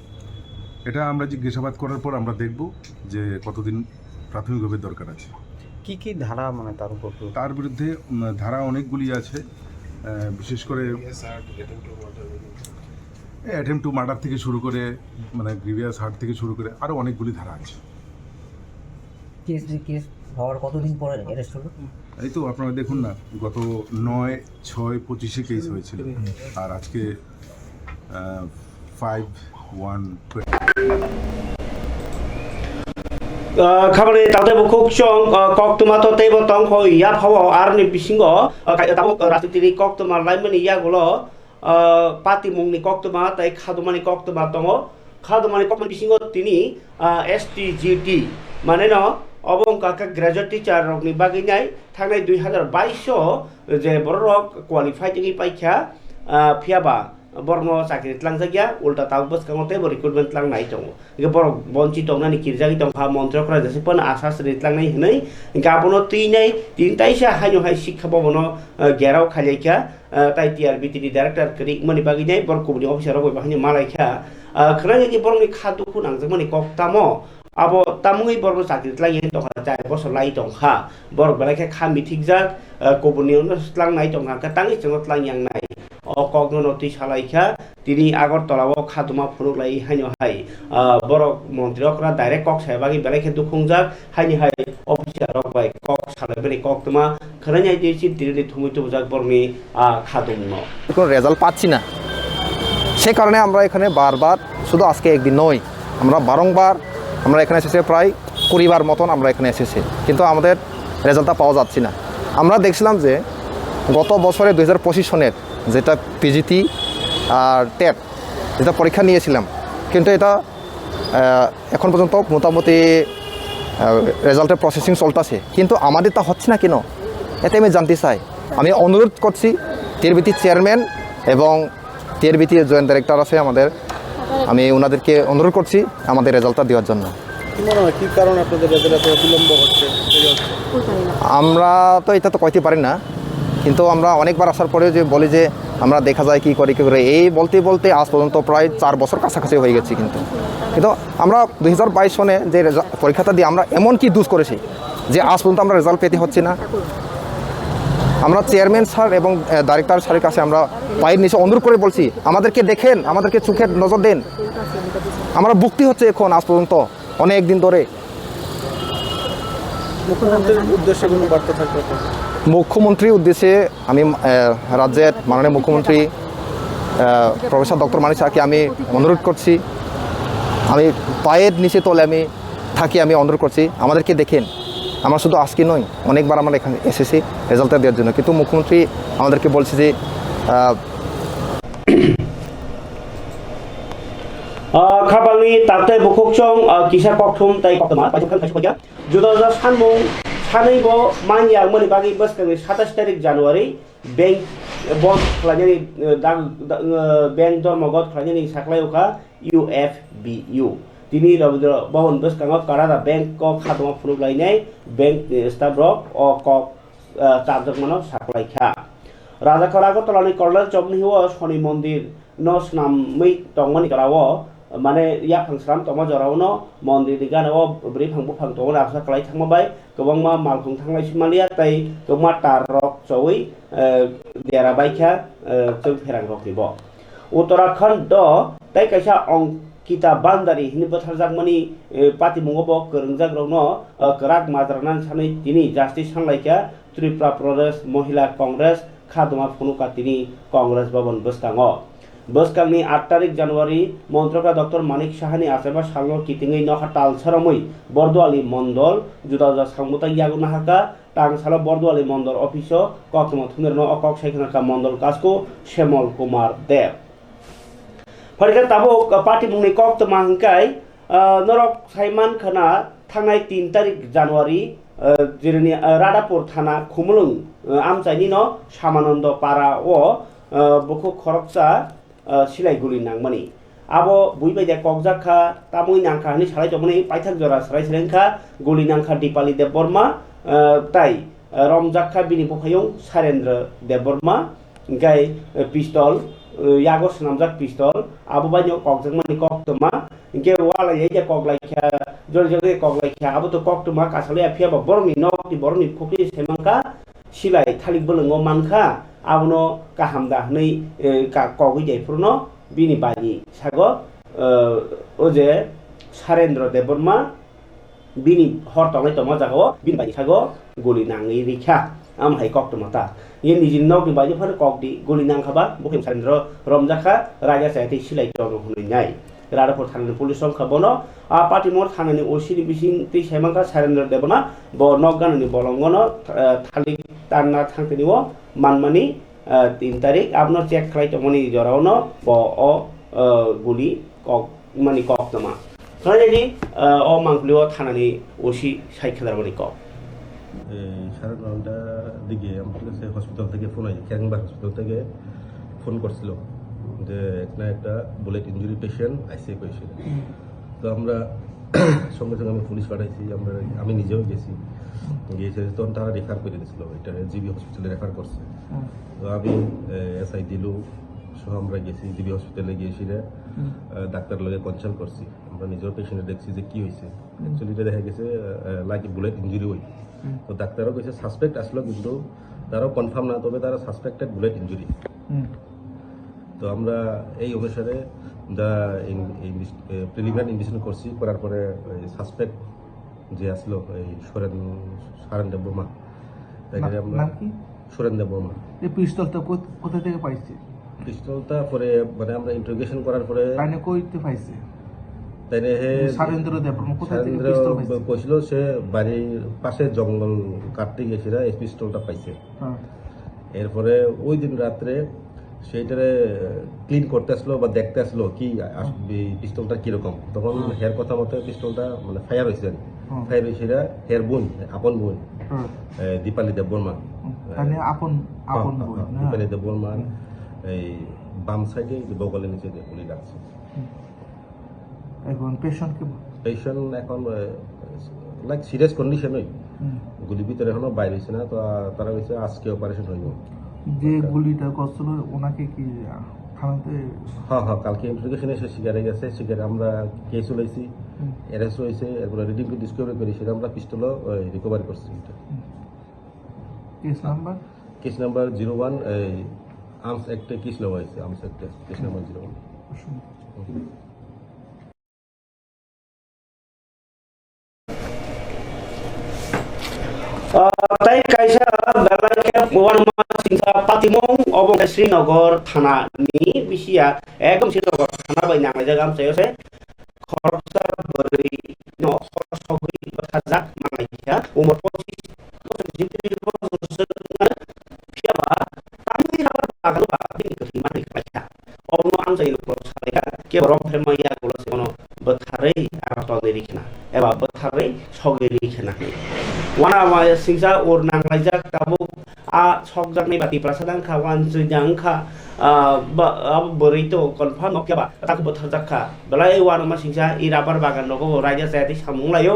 এটা আমরা জিজ্ঞাসাবাদ করার পর আমরা দেখব যে কতদিন প্রাথমিকভাবে দরকার আছে। কি কি ধারা, মানে, তার উপর তো? তার বিরুদ্ধে, উম, ধারা অনেকগুলি আছে, আহ, বিশেষ করে অ্যাটেম্প টু মার্ডার থেকে শুরু করে, মানে, গ্রিভিয়াস হার্ট থেকে শুরু করে আরও অনেকগুলি ধারা আছে। কেস, কেস হওয়ার কতদিন পরে অ্যারেস্ট হলো? এই তো আপনারা দেখুন না, গত নয় ছয় পঁচিশে কেস হয়েছিল, আর আজকে, আহ, five one twenty. Ah, khabani tatai bo khuk chong, ah, koktwma to teibo tong kho ya phao aroni bisingo, ah, kai-, tabuk, ah, rajnitini koktwma laimani yagulo, ah, patimungni koktwma tei khadumani koktwma tongo. Khadumani koktwma bisingo tini, ah, S T G T, mane no, obo wngkha khe graduate teacher rokni bagwi nai thangnai dui hazar bais o je borok rok qualified wngwi paikha, ah, phiya ba borokno chakri tlangjakya, ulta tabuk bwskango teibo recruitment tlangnai tongo. Hwnkhe borok bonchi tongnani kirjagwi tongkha, montri okra jesuk phano asa sri tlangnai hwnwi. Hwnkhe abono twinai tini taisa haino hai Sikha Bhavan-o, eh, gherao khailaikha, eh, tai T R B T ni director kwrwi wngmani bagwi nai borok kubuni officer rok bai bahaino malaikha. Ah, khwnajagwi borokni kha dukhu nangjakmani kok tamo? Abo tamungwi borokno chakri tlangyani tongkha, char bosor lai tongkha. Borok belai khe kha mithikjak, eh, kubuni ono tlangnai tongkha, hwnkhe tangwi chwngno tlang yangnai. O kokno no twi salaikha, tini Agartala o khatuma phunuk lai haino hai, ah, borok montri okra direct kok sai bagwi belai khe dukhu wngjak, haini hai officer rok bai kok salaimani koktwma khwnai nai tei chini tini thumwi tubujak borokni, ah, khatumno. কোনো রেজাল্ট পাচ্ছি না। সে কারণে আমরা এখানে বারবার, শুধু আজকে একদিন নয়, আমরা বারংবার, আমরা এখানে এসেছি প্রায় কুড়ি বার মতন, আমরা এখানে এসেছি, কিন্তু আমাদের রেজাল্টটা পাওয়া যাচ্ছে না। আমরা দেখছিলাম যে গত বছরে দুই হাজার পঁচিশ সনের যেটা পিজিটি আর টেট, যেটা পরীক্ষা নিয়েছিলাম, কিন্তু এটা আহ, এখন পর্যন্ত মোটামুটি, আহ, রেজাল্টের প্রসেসিং চলতেছে, কিন্তু আমাদের তা হচ্ছে না কেন? এতে আমি জানতে চাই। আমি অনুরোধ করছি টিআরবিটি চেয়ারম্যান এবং টিআরবিটি জয়েন্ট ডাইরেক্টর আছে আমাদের, আমি ওনাদেরকে অনুরোধ করছি আমাদের রেজাল্টটা দেওয়ার জন্য। কি মনে হয়, কি কারণে আপনাদের রেজাল্ট এত বিলম্ব হচ্ছে, দেরি হচ্ছে? আমরা তো এটা তো কইতে পারি না, কিন্তু আমরা অনেকবার আসার পরেও যে বলি যে আমরা দেখা যায় কি করি, কি করে, এই বলতে বলতে আজ পর্যন্ত প্রায় চার বছর কাছাকাছি হয়ে গেছে। কিন্তু, কিন্তু আমরা দুই হাজার বাইশ সনে যে রেজা-, পরীক্ষাটা দিয়ে আমরা এমন কি দোষ করেছি যে আজ পর্যন্ত আমরা রেজাল্ট পেতে হচ্ছে না? আমরা চেয়ারম্যান স্যার এবং, আহ, ডাইরেক্টর স্যারের কাছে আমরা পায়ের নিচে অনুরোধ করে বলছি, আমাদেরকে দেখেন, আমাদেরকে চোখের নজর দেন। আমরা ভুগতে হচ্ছে এখন আজ পর্যন্ত অনেক দিন ধরে। মুখ্যমন্ত্রীর উদ্দেশ্যে কোনো বার্তা থাকবে আপনার? মুখ্যমন্ত্রীর উদ্দেশ্যে আমি, আহ, রাজ্যের মাননীয় মুখ্যমন্ত্রী, আহ, প্রফেসর ডক্টর মানিক সাহাকে আমি অনুরোধ করছি, আমি পায়ের নিচে তলে আমি থাকি, আমি অনুরোধ করছি, আমাদেরকে দেখেন। আমরা শুধু আজকে নয়, অনেকবার আমরা এখানে এসেছি রেজাল্টটা দেওয়ার জন্য, কিন্তু মুখ্যমন্ত্রী আমাদেরকে বলছে যে, আহ, Ah, khapangni taktei bukhukchong, ah, kisa kokthum tei koktwma paithak khan kaisa khaikha. Juda juda sanmung sanwi bo man yangmani bagwi bwskangni satais tarik January bank bond khlainani, eh, dag-, da-, eh, bank dormogot khlainani saklai ukha U F B U. Tini Rabindra Bhavan bwskango Karada Bank o khatuma phunuk lainai bank ni staff rok o kok, ah, charjakmano saklaikha. Rajakhor Agartala ni Korlel Chowk ni o Soni mondir no swnamwi tongmani jora o, mane yaphang swnam tongma jora o no mondir ni gana o bwrwi phang buphang tongo, rasa kwlai thangma bai kwbangma malkhung thanglai si maliya tei kwbangma tar rok chowi, eh, dera baikha, eh, chwng pherang rok ni bo. Uttarakhand o tei kaisa Ankita Bandari hwnwi bwtharjakmani, eh, patimungo bo kwrwngjak rokno, eh, kwrak majra nani sanwi tini justice sanlaikha Tripura Pradesh Mohila Congress khatuma phunukha tini Congress Bhavan bwskango. Bwskangni aat tarik January, Montrokra Doctor Manik Sahani achaima salno kitingwi nokha talsa romwi Borduali Mondol juda juda sangbutai yago nahaka, tang salo Borduali Mondol office o koktwma thumnairokno o kok sai khna kha Mondol Kasku Shemol Kumar Deb. Phaikha tabuk, uh, patimungni koktwma hwnkhe, uh, norok saiman khna thangnai tin tarik January, uh, Jirani, uh, Radhapur thana Khumulwng, uh, amchaini no Samanando para o, uh, bukhuk khoroksa, uh, silai guli nangmani. Abo bui bai de kokjak kha, tamui nang kha hwnwi salai tongmani paithak jora salai salai wngkha, guli nang kha Dipali Debbarma, uh, tai, uh, romjak kha bini buphayung Sairendra Debbarma. Hingke, eh, pistol, eh, yago swnamjak pistol, abo baino kokjakmani koktwma, hingke walai ya koklaikha, jori jori koklaikha, abo to koktwma kasalwi ya, phiya ba borokni nokni, borokni bukhukni se mankha, silai thalik bwlwngo mankha, abono kaham da hwnwi, eh, ka-, kogwi jai phuru no bini baini sago, eh, o je Sarendra Debbarma, bini hor tongnai tongma jagao bini bai sago guli nangwi rikha. Am hai koktwma ta. Ye nijini nokni bai phano kok di guli nangkha ba, bukhim Sarendra romjakha, raida chaya tei silai tongo hwnwi nai. Radhapur thanani police romkha bono, a Patimur thanani O C ni bising twi saimankha Sarendra Debbarma, bo nok ganani bolongono, eh, thalik tanna thangtini o manmani, ah, tin tarik, abono check khlai tongmani jorao no bo o, ah, guli kok, mani koktwma. Khlainani, ah, o mangpili o thanani O C sai khelarmani kok. এই সাড়ে নয়টার দিকে আমার কাছে হসপিটাল থেকে ফোন হয়, ক্যারিংবাগ হসপিটাল থেকে ফোন করছিল। যে এখানে একটা bullet injury patient ICU patient. তো আমরা সঙ্গে সঙ্গে আমি পুলিশ পাঠাইছি, আমরা, আমি নিজেও গেছি। গিয়েছে তখন তারা রেফার করে দিয়েছিল, এটা জিবি হসপিটালে রেফার করছে। তো আমি এসআই দিলু সহ আমরা গেছি জিবি হসপিটালে, গিয়ে সেটা ডাক্তার লগে কনসাল্ট করছি। আমরা নিজেও পেশেন্ট দেখছি যে কি হয়েছে। অ্যাকচুয়ালি এটা দেখা গেছে লাইক বুলেট ইঞ্জুরি হই। তো ডাক্তারও কইছে সাসপেক্ট আসলো, কিন্তু তারাও কনফার্ম না, তবে তারা সাসপেক্টেড বুলেট ইঞ্জুরি। তো আমরা এই অনুসারে যা প্রিলিমিনারি ইনভেস্টিগেশন করছি, করার পরে সাসপেক্ট যে আসলো এই সুরেন, সুরেন দেববর্মা, তাকে নাম আমরা নাম কি? সুরেন দেববর্মা। এই পিস্তলটা কোথ-, কোথা থেকে পাইছে? পিস্তলটা পরে, মানে, আমরা ইন্টারোগেশন করার পরে তাইনে কইতে পাইছে? তাইনে হে সুরেন্দ্র দেববর্মা কোথা থেকে সুরেন্দ্র পিস্তল পাইছে? কইছিল সে বাড়ির পাশে জঙ্গল কাটতে গেছিল, এই পিস্তলটা পাইছে। হ্যাঁ। এরপরে ওই দিন রাত্রে সেইটারে ক্লিন করতে আসলো বা দেখতে আসলো কি আস-, এই পিস্তলটা কিরকম, তখন হ্যাঁ। হের কথা মতে পিস্তলটা, মানে, ফায়ার হয়েছে। হ্যাঁ। ফায়ার হয়েছে এটা হের বোন, আপন বোন, হ্যাঁ। এ, দীপালি দেববর্মা। হুম, তাহলে আপন, হ্যাঁ, আপন হ্যাঁ, বোন, হ্যাঁ, হ্যাঁ। দীপালি দেববর্মার হুম। এই বাম সাইডে যে বগলের নিচে যে গুলি লাগছে। হুম। এখন পেশেন্ট কি? পেশেন্ট এখন, এ, লাইক সিরিয়াস কন্ডিশনই। হুম। গুলি ভিতরে এখনো বাইর হইছে না, তো, আ, তারা কইছে আজকে অপারেশন হইব। যে আচ্ছা। গুলিটা করছিল ওনাকে কি, আ, থানাতে? হ্যাঁ, হ্যাঁ, কালকে ইন্টারোগেশনে সে স্বীকারে গেছে, স্বীকারে আমরা কেসও লইছি, হুম। অ্যারেস্ট হয়েছে, এরপরে রিডিং টু ডিসকভারি করি, সেটা আমরা পিস্তলও, ওই, রিকভারি করছি এটা। হুম। Case number? Case number zero one, এই, আর্মস অ্যাক্টে কেস নেওয়া হয়েছে, আর্মস অ্যাক্টে কেস নাম্বার জিরো ওয়ান। হুম। Ah, tei kaisa belai khe uanama singsa patimung obo khe Srinagar thana ni bisi ya, ekdom Srinagar thana bai nanglaijak amchaio se khoroksa bwrwi no hor sogwi bwtharjak manlaikha, umor pochis bochor, bochor wngmano, phiya ba tamni rubber bagano ba bini kwthwi manwi khlaikha. Obono amchaini borok salaikha, kebo rom pherma ya ulo se bono bwtharwi aratalni ri khna eba bwtharwi sogwi ri khna hinwi. Uanama singsa ur nanglaijak tabuk a sokjaknai ba Tiprasa dang kha, uansui dang kha, ah, ba, abo bwrwi to confirm no khe ba tak bwtharjak kha. Belai uanama singsa i rubber bagan rogo raida chaya tei samung laio.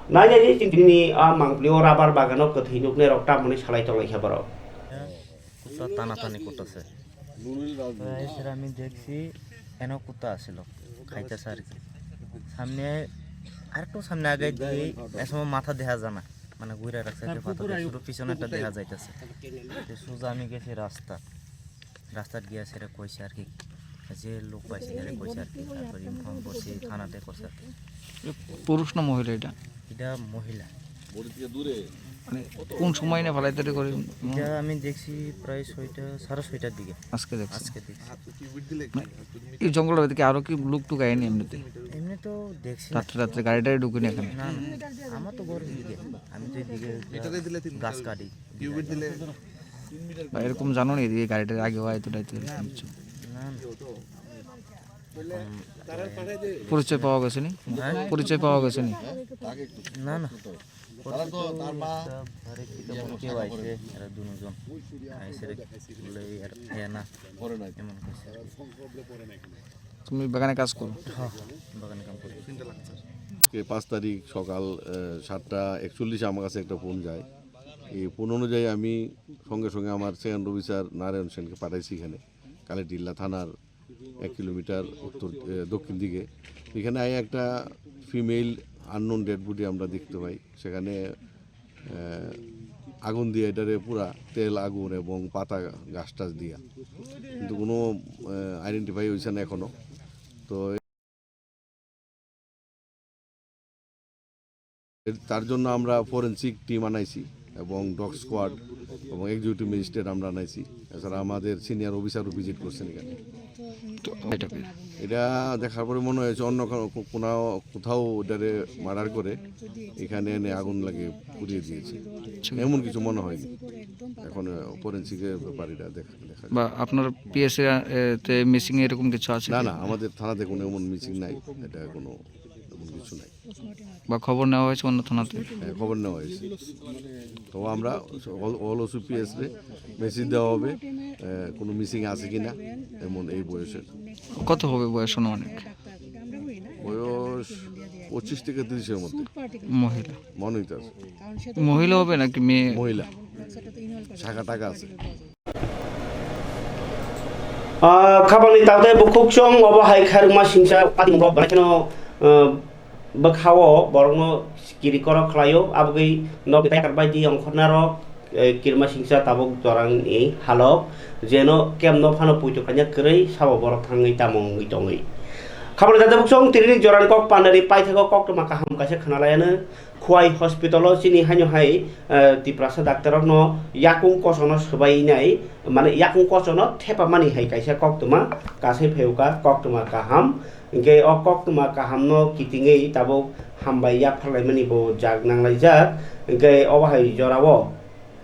Nai nai di chini a mangpili o rubber bagano kwthwi nuknai rok tamoni salai tonglaikha borok. কুত্তা টানাটানি করতেছে। প্রায় স্যার আমি দেখছি এনে কুত্তা আছিল, খাইতেছে আর কি। সামনে, আরেকটু সামনে আগে দিয়ে এ সময় মাথা দেখা যায় না, মানে ঘুরে রাখছে একটা পাথর দিয়ে, শুধু পিছনে একটা দেখা যাইতেছে। তো সোজা আমি গেছি রাস্তা, রাস্তাত গিয়া সেটা কইছে আর কি, যে লোক পাইছে সেটা কইছে আর কি, তারপর ইনফর্ম করছি, থানাতে করছে আর কি। এ পুরুষ না মহিলা এটা? এটা মহিলা। মানে কোন সময় না ফেলাইতে করে? এটা আমি দেখছি প্রায় ছয়টা, সাড়ে ছয়টার দিকে। আজকে দেখছি। আজকে দেখছি। মানে এই জঙ্গলের ভিতরে কি আরো কি লোক টুক আয়নি এমনিতে? এমনি তো দেখছি না। রাত্রে রাত্রে গাড়ি টাড়ি ঢুকেনি এখানে? না, না, আমার তো ঘরের দিকে, আমি তো এদিকে গাছ কাটি। বা এরকম জানো না এদিকে গাড়ি টাড়ি আগে হয় তো, তাই তো এরকম কিছু? না, না। পরিচয় পাওয়া গেছে নি? হ্যাঁ? পরিচয় পাওয়া গেছে নি? না, না। তারা তো, তার মা, ঘরে থেকে মনে কেউ আইছে, এরা দুজন আইছে রে, বলে এরা খায় না, করে না। এমন করছে। তুমি বাগানে কাজ করো? হ্যাঁ, বাগানে কাম করি। আজকে পাঁচ তারিখ সকাল, আহ, সাতটা একচল্লিশে আমার কাছে একটা ফোন যায়। এই ফোন অনুযায়ী আমি সঙ্গে সঙ্গে আমার সেকেন্ড অফিসার নারায়ণ সেনকে পাঠাইছি এখানে, কালিটিল্লা থানার এক কিলোমিটার উত্তর, এ, দক্ষিণ দিকে। এখানে আই একটা ফিমেল আননোন ডেড বডি আমরা দেখতে পাই। সেখানে, এ, আগুন দিয়ে এটারে পুরা তেল, আগুন এবং পাতা, গাছ টাছ দিয়া, কিন্তু কোনো, এ, আইডেন্টিফাই হয়েছে না এখনো। তো এর, তার জন্য আমরা ফরেন্সিক টিম আনাইছি এবং ডগ স্কোয়াড এবং এক্সিকিউটিভ ম্যাজিস্ট্রেট আমরা আনাইছি। এছাড়া আমাদের সিনিয়র অফিসারও ভিজিট করছেন এখানে। তো এটা পেয়ে? এটা দেখার পরে মনে হয়েছে অন্য কোনো, কোথাও, কোথাও এটারে মার্ডার করে এখানে এনে আগুন লাগিয়ে পুড়িয়ে দিয়েছে, এমন কিছু মনে হয়নি। এখন, আহ, ফরেন্সিকের ব্যাপার এটা দেখা, দেখা বা আপনার পিএসএ, এ, তে মিসিং এরকম কিছু আছে না, কি? না, আমাদের থানাতে কোনো এমন মিসিং নাই, এটা কোনো এমন কিছু নাই। বা খবর নেওয়া হয়েছে অন্য থানাতে? হ্যাঁ, খবর নেওয়া হয়েছে। তো আমরা অল অল ওসি পিএস রে মেসেজ দেওয়া হবে, আহ, কোনো মিসিং আছে কিনা এমন এই বয়সের। কত হবে বয়স আনুমানিক? বয়স পঁচিশ থেকে তিরিশের মধ্যে। মহিলা। মনোনীত আছে। মহিলা হবে নাকি মেয়ে? মহিলা। শাখা টাকা আছে। Ah, khabangni tangtai bukhuk chwng obo hai khairokma singcha patimung rok belai kheno, ah, bwkhao borokno kiri korok khlaio, abogwi nokni tayar bai di ongkhorna rok, eh, kirima singcha tabuk jorangni halok, jeno kemno phano puitu kanya kwrwi sabo borok thangwi tamo wngwi tongwi. Khabangni tangtai bukhuk chwng tinini jorani kok pandari paithago koktwma kaham kaisa khwnalaiano. Khowai hospital o chini haino hai, eh, Tiprasa doctor rokno yakung kosono swbainai, mane yakung kosono thepamani hai kaisa koktwma kasai phaiuka, koktwma kaham. Hinkhe o koktwma kaham no kitingwi tabuk hambai yapharlaimani bo jak nanglaijak. Hinkhe obo hai jorao,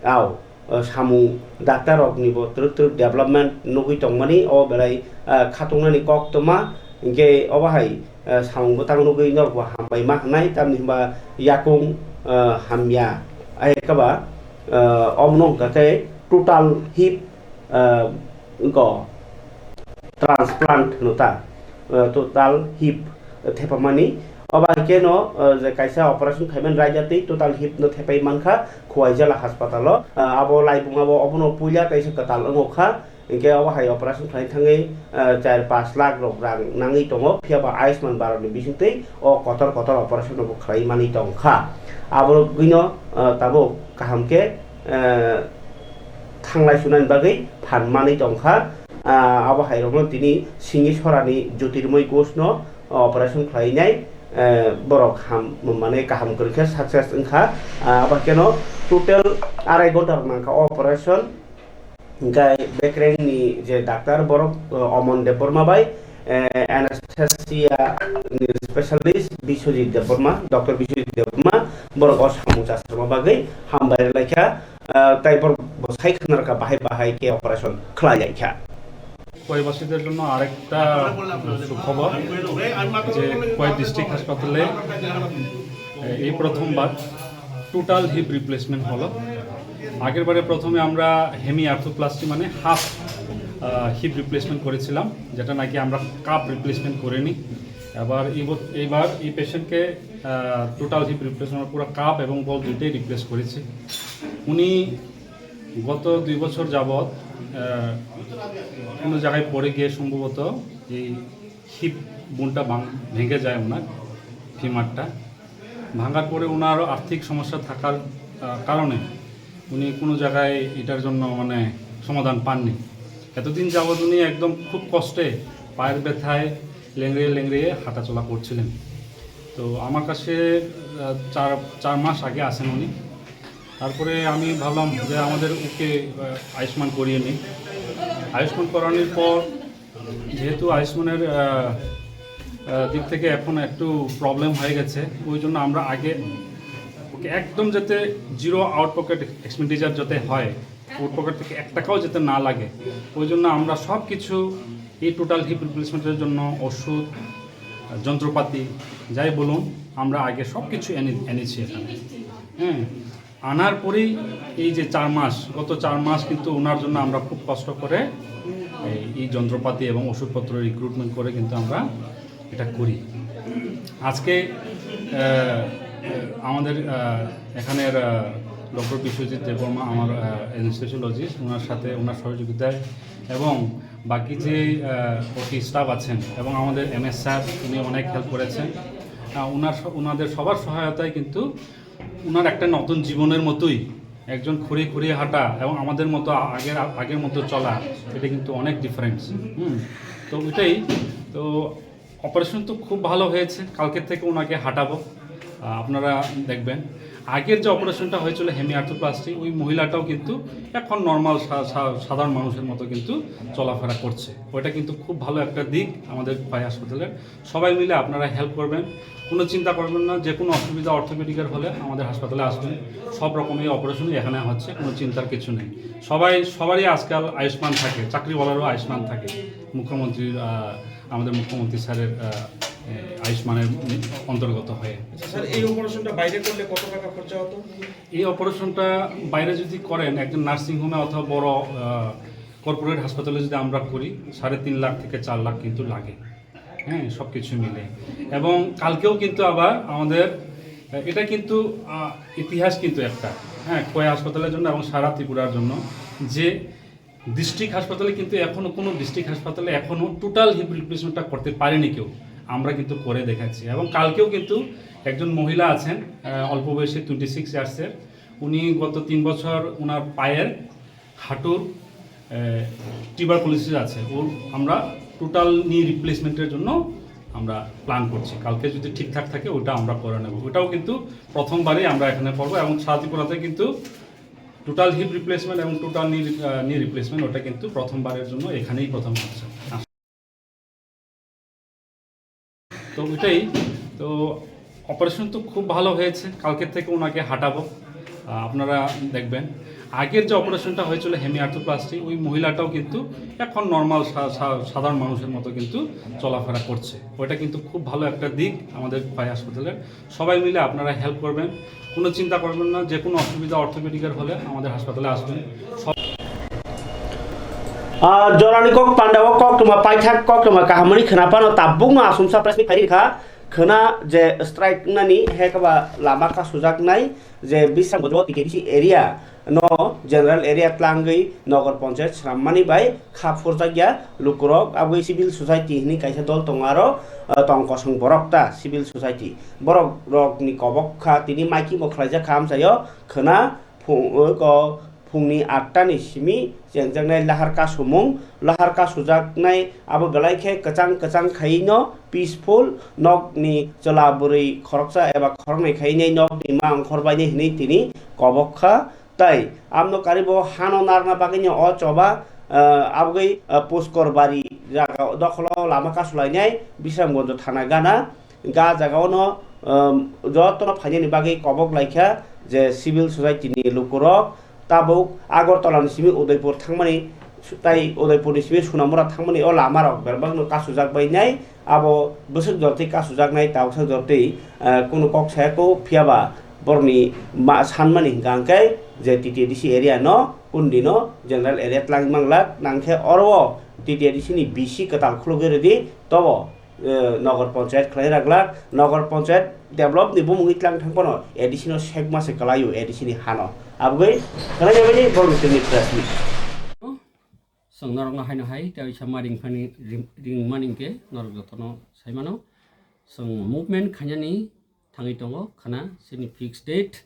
ao, o samung doctor rok ni bo twrwk twrwk development nugwi tongmani o belai, ah, khatungnani koktwma, hinkhe obo hai, ah, samung bwtang nugwi norok bo hambai ma hwnai, tamni hwnba yakung, ah, hamya. Ai kaba, ah, omono hwnkha khe total hip, ah, wngkha transplant hwno ta, eh, total hip thepamani. Obo hai khe no, eh, je kaisa operation khaimani raida tei total hip no thepai mankha Khowai jela haspatalo. Eh, abo laibung abo obono puila kaisa kwtal wngkha. Hinkhe obo hai operation khlai thangwi, eh, char pash lakh rok rang nangwi tongo. Phiya ba Ayushman Bharat ni bisingtwi o kotor kotor operation no bo khlai manwi tongkha. Abo rok bwino, eh, tabuk kaham khe, eh, thanglai sunani bagwi phan manwi tongkha. Ah, abo hai rokno tini Singhi Sorani Jyotirmoy Ghosh no operation khlainai, eh, borok ham, mane kaham kwrwi khe success wngkha. Ah, abo khe no total arai ghonta rok nangkha o operation. Hinkhe bekreng ni je doctor borok, eh, Omon Debbarma bai, eh, anesthesia ni specialist Biswajit Debbarma, doctor Biswajit Debbarma borok o samung chasarma bagwi hambai rwlaikha. আহ, তাই বড় বসাই খানার কা বাহাই বাহাই কে অপারেশন খোলা যায় খা। খোয়াইবাসীদের জন্য আরেকটা সুখবর যে খোয়াই ডিস্ট্রিক্ট হাসপাতালে এই প্রথমবার টোটাল হিপ রিপ্লেসমেন্ট হলো। আগের বারে প্রথমে আমরা হেমি আর্থোপ্লাস্টি মানে হাফ হিপ রিপ্লেসমেন্ট করেছিলাম, যেটা নাকি আমরা কাপ রিপ্লেসমেন্ট করে নিই। আবার এই বছ- এইবার এই পেশেন্টকে টোটাল হিপ রিপ্লেসমেন্ট, পুরো কাপ এবং বল দুইটাই রিপ্লেস করেছি। উনি গত দুই বছর যাবত, আহ, কোনো জায়গায় পড়ে গিয়ে সম্ভবত এই হিপ বোনটা ভাঙ-, ভেঙে যায় ওনার, ফিমারটা। ভাঙার পরে ওনারও আর্থিক সমস্যা থাকার, আহ, কারণে উনি কোনো জায়গায় এটার জন্য মানে সমাধান পাননি। এতদিন যাবত উনি একদম খুব কষ্টে পায়ের ব্যথায় লেংড়িয়ে লেংড়িয়ে হাঁটাচলা করছিলেন। তো আমার কাছে, আহ, চার, চার মাস আগে আসেন উনি। তারপরে আমি ভাবলাম যে আমাদের ওকে, আহ, আয়ুষ্মান করিয়ে নিই। আয়ুষ্মান করানোর পর যেহেতু আয়ুষ্মানের, আহ, আহ, দিক থেকে এখন একটু প্রবলেম হয়ে গেছে, ওই জন্য আমরা আগে ওকে একদম যাতে জিরো আউট পকেট এক্সপেন্ডিচার যাতে হয়, আউট পকেট থেকে এক টাকাও যাতে না লাগে, ওই জন্য আমরা সব কিছু এই টোটাল হিপ রিপ্লেসমেন্টের জন্য ওষুধ, যন্ত্রপাতি, যাই বলুন, আমরা আগে সব কিছু এনে, এনেছি এখানে। হ্যাঁ, আনার পরেই এই যে চার মাস, গত চার মাস কিন্তু ওনার জন্য আমরা খুব কষ্ট করে এই, এই যন্ত্রপাতি এবং ওষুধপত্র রিক্রুটমেন্ট করে কিন্তু আমরা এটা করি। আজকে, আহ, আমাদের, আহ, এখানের, আহ, ডক্টর বিশ্বজিৎ দেববর্মা আমার, আহ, অ্যানেস্থেসিওলজিস্ট, ওনার সাথে ওনার সহযোগিতায় এবং বাকি যে, আহ, ওটি স্টাফ আছেন এবং আমাদের এমএস স্যার, উনি অনেক হেল্প করেছেন। আহ, ওনার স-, ওনাদের সবার সহায়তায় কিন্তু ওনার একটা নতুন জীবনের মতোই, একজন খুঁড়িয়ে খুঁড়িয়ে হাঁটা এবং আমাদের মতো আ-, আগের, আগের মতো চলা, এটা কিন্তু অনেক ডিফারেন্স। হুম, তো ওইটাই। তো অপারেশন তো খুব ভালো হয়েছে, কালকে থেকে ওনাকে হাঁটাবো, আহ, আপনারা দেখবেন। আগের যে অপারেশনটা হয়েছিল হেমি আর্থোপ্লাস্টি, ওই মহিলাটাও কিন্তু এখন নর্মাল সা-, সা-, সাধারণ মানুষের মতো কিন্তু চলাফেরা করছে। ওইটা কিন্তু খুব ভালো একটা দিক আমাদের খোয়াই হাসপাতালের। সবাই মিলে আপনারা হেল্প করবেন, কোনো চিন্তা করবেন না। যে কোনো অসুবিধা অর্থোপেডিকের হলে আমাদের হাসপাতালে আসবেন, সব রকমই অপারেশনই এখানে হচ্ছে, কোনো চিন্তার কিছু নেই। সবাই, সবারই আজকাল আয়ুষ্মান থাকে, চাকরিওয়ালারও আয়ুষ্মান থাকে, মুখ্যমন্ত্রীর, আহ, আমাদের মুখ্যমন্ত্রী স্যারের, আহ, আয়ুষ্মানের অন্তর্গত হয়ে। আচ্ছা স্যার, এই অপারেশনটা বাইরে করলে কত টাকা খরচা হতো? এই অপারেশনটা বাইরে যদি করেন, একজন নার্সিং হোমে অথবা বড় কর্পোরেট হাসপাতালে যদি আমরা করি, সাড়ে তিন লাখ থেকে চার লাখ কিন্তু লাগে। হ্যাঁ, সব কিছু মিলে। এবং কালকেও কিন্তু আবার আমাদের, আহ, এটা কিন্তু, আহ, ইতিহাস কিন্তু একটা, হ্যাঁ, খোয়াই হাসপাতালের জন্য এবং সারা ত্রিপুরার জন্য, যে ডিস্ট্রিক্ট হাসপাতালে কিন্তু এখনো কোনো ডিস্ট্রিক্ট হাসপাতালে এখনো টোটাল হিপ রিপ্লেসমেন্টটা করতে পারেনি কেউ। আমরা কিন্তু করে দেখাচ্ছি। এবং কালকেও কিন্তু একজন মহিলা আছেন, আহ, অল্প বয়সী, টোয়েন্টি সিক্স ইয়ার্সের, উনি গত তিন বছর ওনার পায়ের হাঁটুর টিউবারকুলোসিস আছে, ওর আমরা টোটাল নি রিপ্লেসমেন্টের জন্য আমরা প্ল্যান করছি। কালকে যদি ঠিকঠাক থাকে, ওটা আমরা করে নেব। ওটাও কিন্তু প্রথমবারই আমরা এখানে করবো। এবং সারা ত্রিপুরাতে কিন্তু টোটাল হিপ রিপ্লেসমেন্ট এবং টোটাল নি নি রিপ্লেসমেন্ট, ওটা কিন্তু প্রথমবারের জন্য এখানেই প্রথম হচ্ছে। তো ওইটাই। তো অপারেশন তো খুব ভালো হয়েছে, কালকের থেকে ওনাকে হাঁটাবো। আহ, আপনারা দেখবেন, আগের যে অপারেশনটা হয়েছিল হেমি আর্থোপ্লাস্টি, ওই মহিলাটাও কিন্তু এখন নর্মাল সাধারণ মানুষের মতো কিন্তু চলাফেরা করছে। ওইটা কিন্তু খুব ভালো একটা দিক আমাদের খোয়াই হাসপাতালের। সবাই মিলে আপনারা হেল্প করবেন, কোনো চিন্তা করবেন না। যে কোনো অসুবিধা অর্থোপেডিকের হলে আমাদের হাসপাতালে আসবেন। সব Ah, jorani kok pandao koktwma paithak koktwma kahamani khwnapano tabukno asumsa press meet phairikha. Khwna je strike wngnani hekaba lama kasujaknai je Bisramganj T T A D C area no general area tlangwi Nagar Panchayat swrammani bai kha phurjakya lukurok, aboni civil society hinwi kaisa dol tongo aro, ah, tong kosong borok ta civil society borok rokni kobok kha tini maiking bo khlaijak kha amchaio khwna phung-, o, ko-, phungni atta ni simi chengjaknai lahar kasumung, lahar kasujaknai abo belai khe kwchang kwchang khaino peaceful nokni chwla bwrwi khoroksa eba khoroknwi khainai nokni ma ongkhor bainai hinwi tini kobok kha. Tai amno karibo hano narwkna bagwino o choba, ah, abgwi, ah, Puskor bari jaga dokholo lama kasulainai Bisramganj thana gana. Ga jagao no, um, jotono phainani bagwi kobok laikha je civil society ni lukurok tabuk Agartala ni simi Udaipur thangmani, tai Udaipur ni simi Sonamura thangmani o lama rok berbak no kasujak bainai, abo bwswk jortwi kasujaknai, tabuksa jortwi, uh, kunu kok saya ko, phiyaba borokni ma sanmani hwnkha hwnkhe je T T A D C area no kundi no general area tlang manglak, nangkhe oro o T T A D C ni B C kwtal khulugwi rwdi tobo. Eh, Nagar Panchayat khlai rwglak, Nagar Panchayat develop ni bumungwi tlang thang phano A D C no sekma se kwlaio, A D C ni hano. Abgwi khwnai ya bini borok ni press meet. Chwng norokno haino hai tei waisa ma ringphani ring-, ringmani hinkhe norok jotono saimano. Chwng movement khainani thangwi tongo, khwna chini fixed date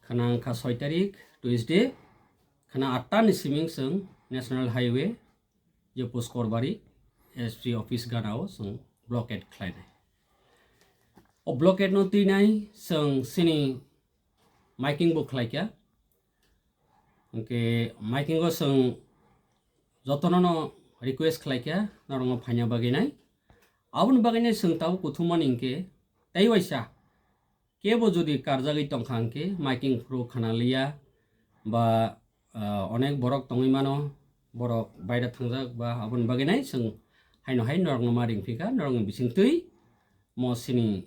khwna wngkha soi tarik Tuesday, khwna atta ni siming chwng National Highway je Puskor bari S P office gana o chwng blockade khlainai. O blockade no twinai chwng chini maiking bo khlaikha. Hwnkhe maiking o chwng jotono no request khlaikha norokno phaina bagwi nai. Aboni bagwi nai chwng tabuk kuthumani hinkhe tei waisa kebo jodi karjagwi tongkha hinkhe maiking phuru khana liya ba, ah, onek borok tongwi mano, borok baira thangjak ba aboni bagwi nai chwng haino hai norokno ma ringphikha, norokni bisingtwi mo chini,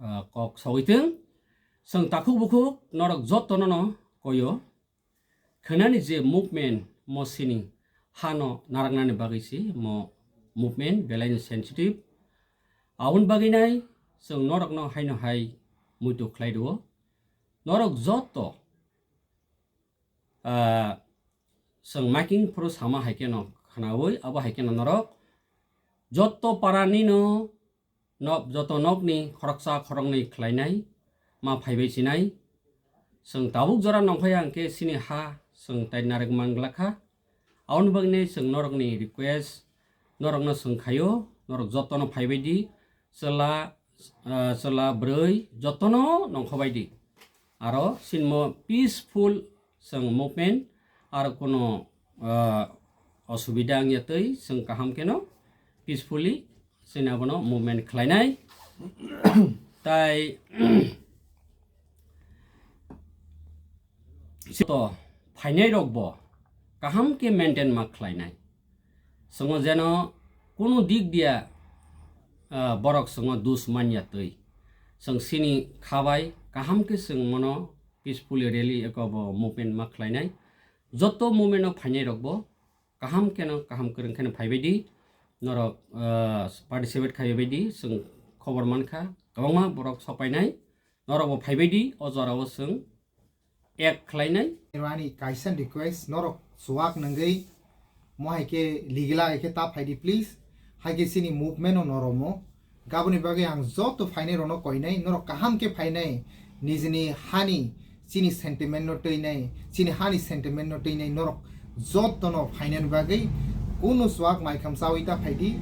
ah, kok sogwi thwng. Chwng takhuk bukhuk norok jotono no koyo. Khwnani je movement mo chini hano naraknani bagwi se mo movement belaino sensitive. Aboni bagwi nai chwng norokno haino hai muitu khlai rwo. Norok joto, ah, chwng maiking phuru sama hai kheno khwnaui, abo hai kheno norok joto parani no nok, joto nokni khoroksa khoroknwi khlainai ma phaibai sinai. Chwng tabuk jora nongkhai ang khe chini ha chwng tai narwk manglakha. Aboni bagwi chwng norokni request, norokno chwng khaio, norok jotono phaibai di, chwla, ah, chwla bwrwi jotono nongkhobai di. Aro sinmo peaceful chwng movement, aro kono, ah, osubida wngya twi chwng kaham kheno peacefully chini abono movement khlainai. Tai to phainai rok bo kaham khe maintain ma khlainai. Chwngno jeno kunu dik dia ah, borok chwngno dus manya twi. Chwng chini kha bai kaham khe chwng mono peacefully rally eko bo movement ma khlainai. Joto movement o phainai rok bo kaham kheno, kaham kwrwng kheno phaibai di. Norok, ah, participate khaibai di, chwng khobor mankha, kwbangma borok sopainai. Norok bo phaibai di, o jora o chwng act khlainai. Ani kaisa request, norok chuak nangwi mo hai khe ligila hai khe ta phai di please. Hai khe chini movement no noromo. Gaboni bagwi ang joto phainai rokno koinai, norok kaham khe phainai, nijini hani chini sentiment no twinai, chini hani sentiment no twinai, norok joto no phainani bagwi kunu chuak mai kham chawi ta phai di.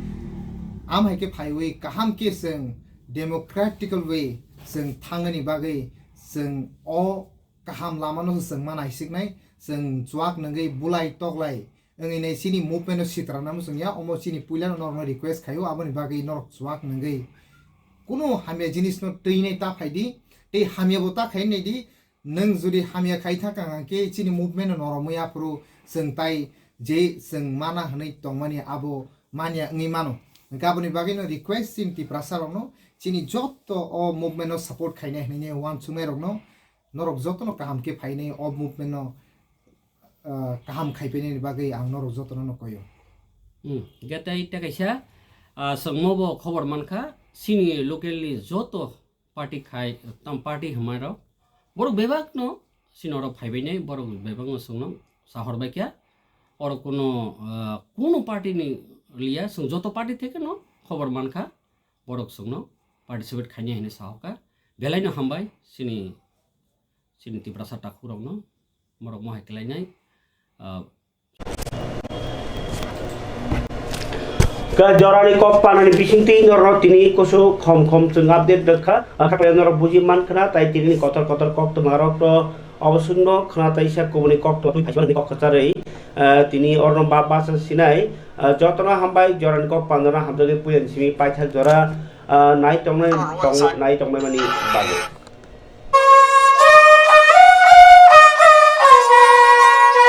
Am hai khe phaiwi kaham khe chwng democratical way chwng thangani bagwi chwng o kaham lama no chwng ma naisiknai, chwng chuak nangwi bulai toklai wngwi nai chini movement no sitra namo chwng ya, omo chini puila no norok no request khaio, aboni bagwi norok chuak nangwi kunu hamya jinis no twinai ta phai di, tei hamya bo ta khai nai di, nwng jodi hamya khai thang kha hwnkhe chini movement no norok ya phuru chwng tai je chwng mana hwnwi tongmani abo manya wngwi mano. Hwnkhe aboni bagwi no request chini Tiprasa rok no, chini joto o movement no support khainai hwnwi uansuknai rok no, norok joto no kaham khe phainai o movement no, ah, kaham khaipainani bagwi ang norok jotono no koyo. Hmm, hwnkhe tei tei kaisa, ah, chwngmo bo khobor mankha, chini locally joto party khai, tam party hwnmai rok, borok bebak no chini oro phaibai nai, borok bebak no chwngno sahor bai kha, oro kuno, ah, kuno party ni liya, chwng joto party theke no khobor mankha, borok chwngno participate khainai hinwi sahoka, belai no hambai chini, chini Tiprasa takhuk rok no. Borok mohai kelainai, ah, Ka jorani kok panani bisingtwi norok tini kusu khom khom chwng update rwkha. Ang kha norok buji mankha na, tai tini kotor kotor kok tongmarok to obo chwngno khna taisa kubuni kok to twi phaisa kok kwcharwi, ah, tini orno ba basa sinai, ah, jotono hambai jorani kok pandana hamjagwi puyan simi paithak jora, ah, nai tongnai tong-, nai tongmani bagwi.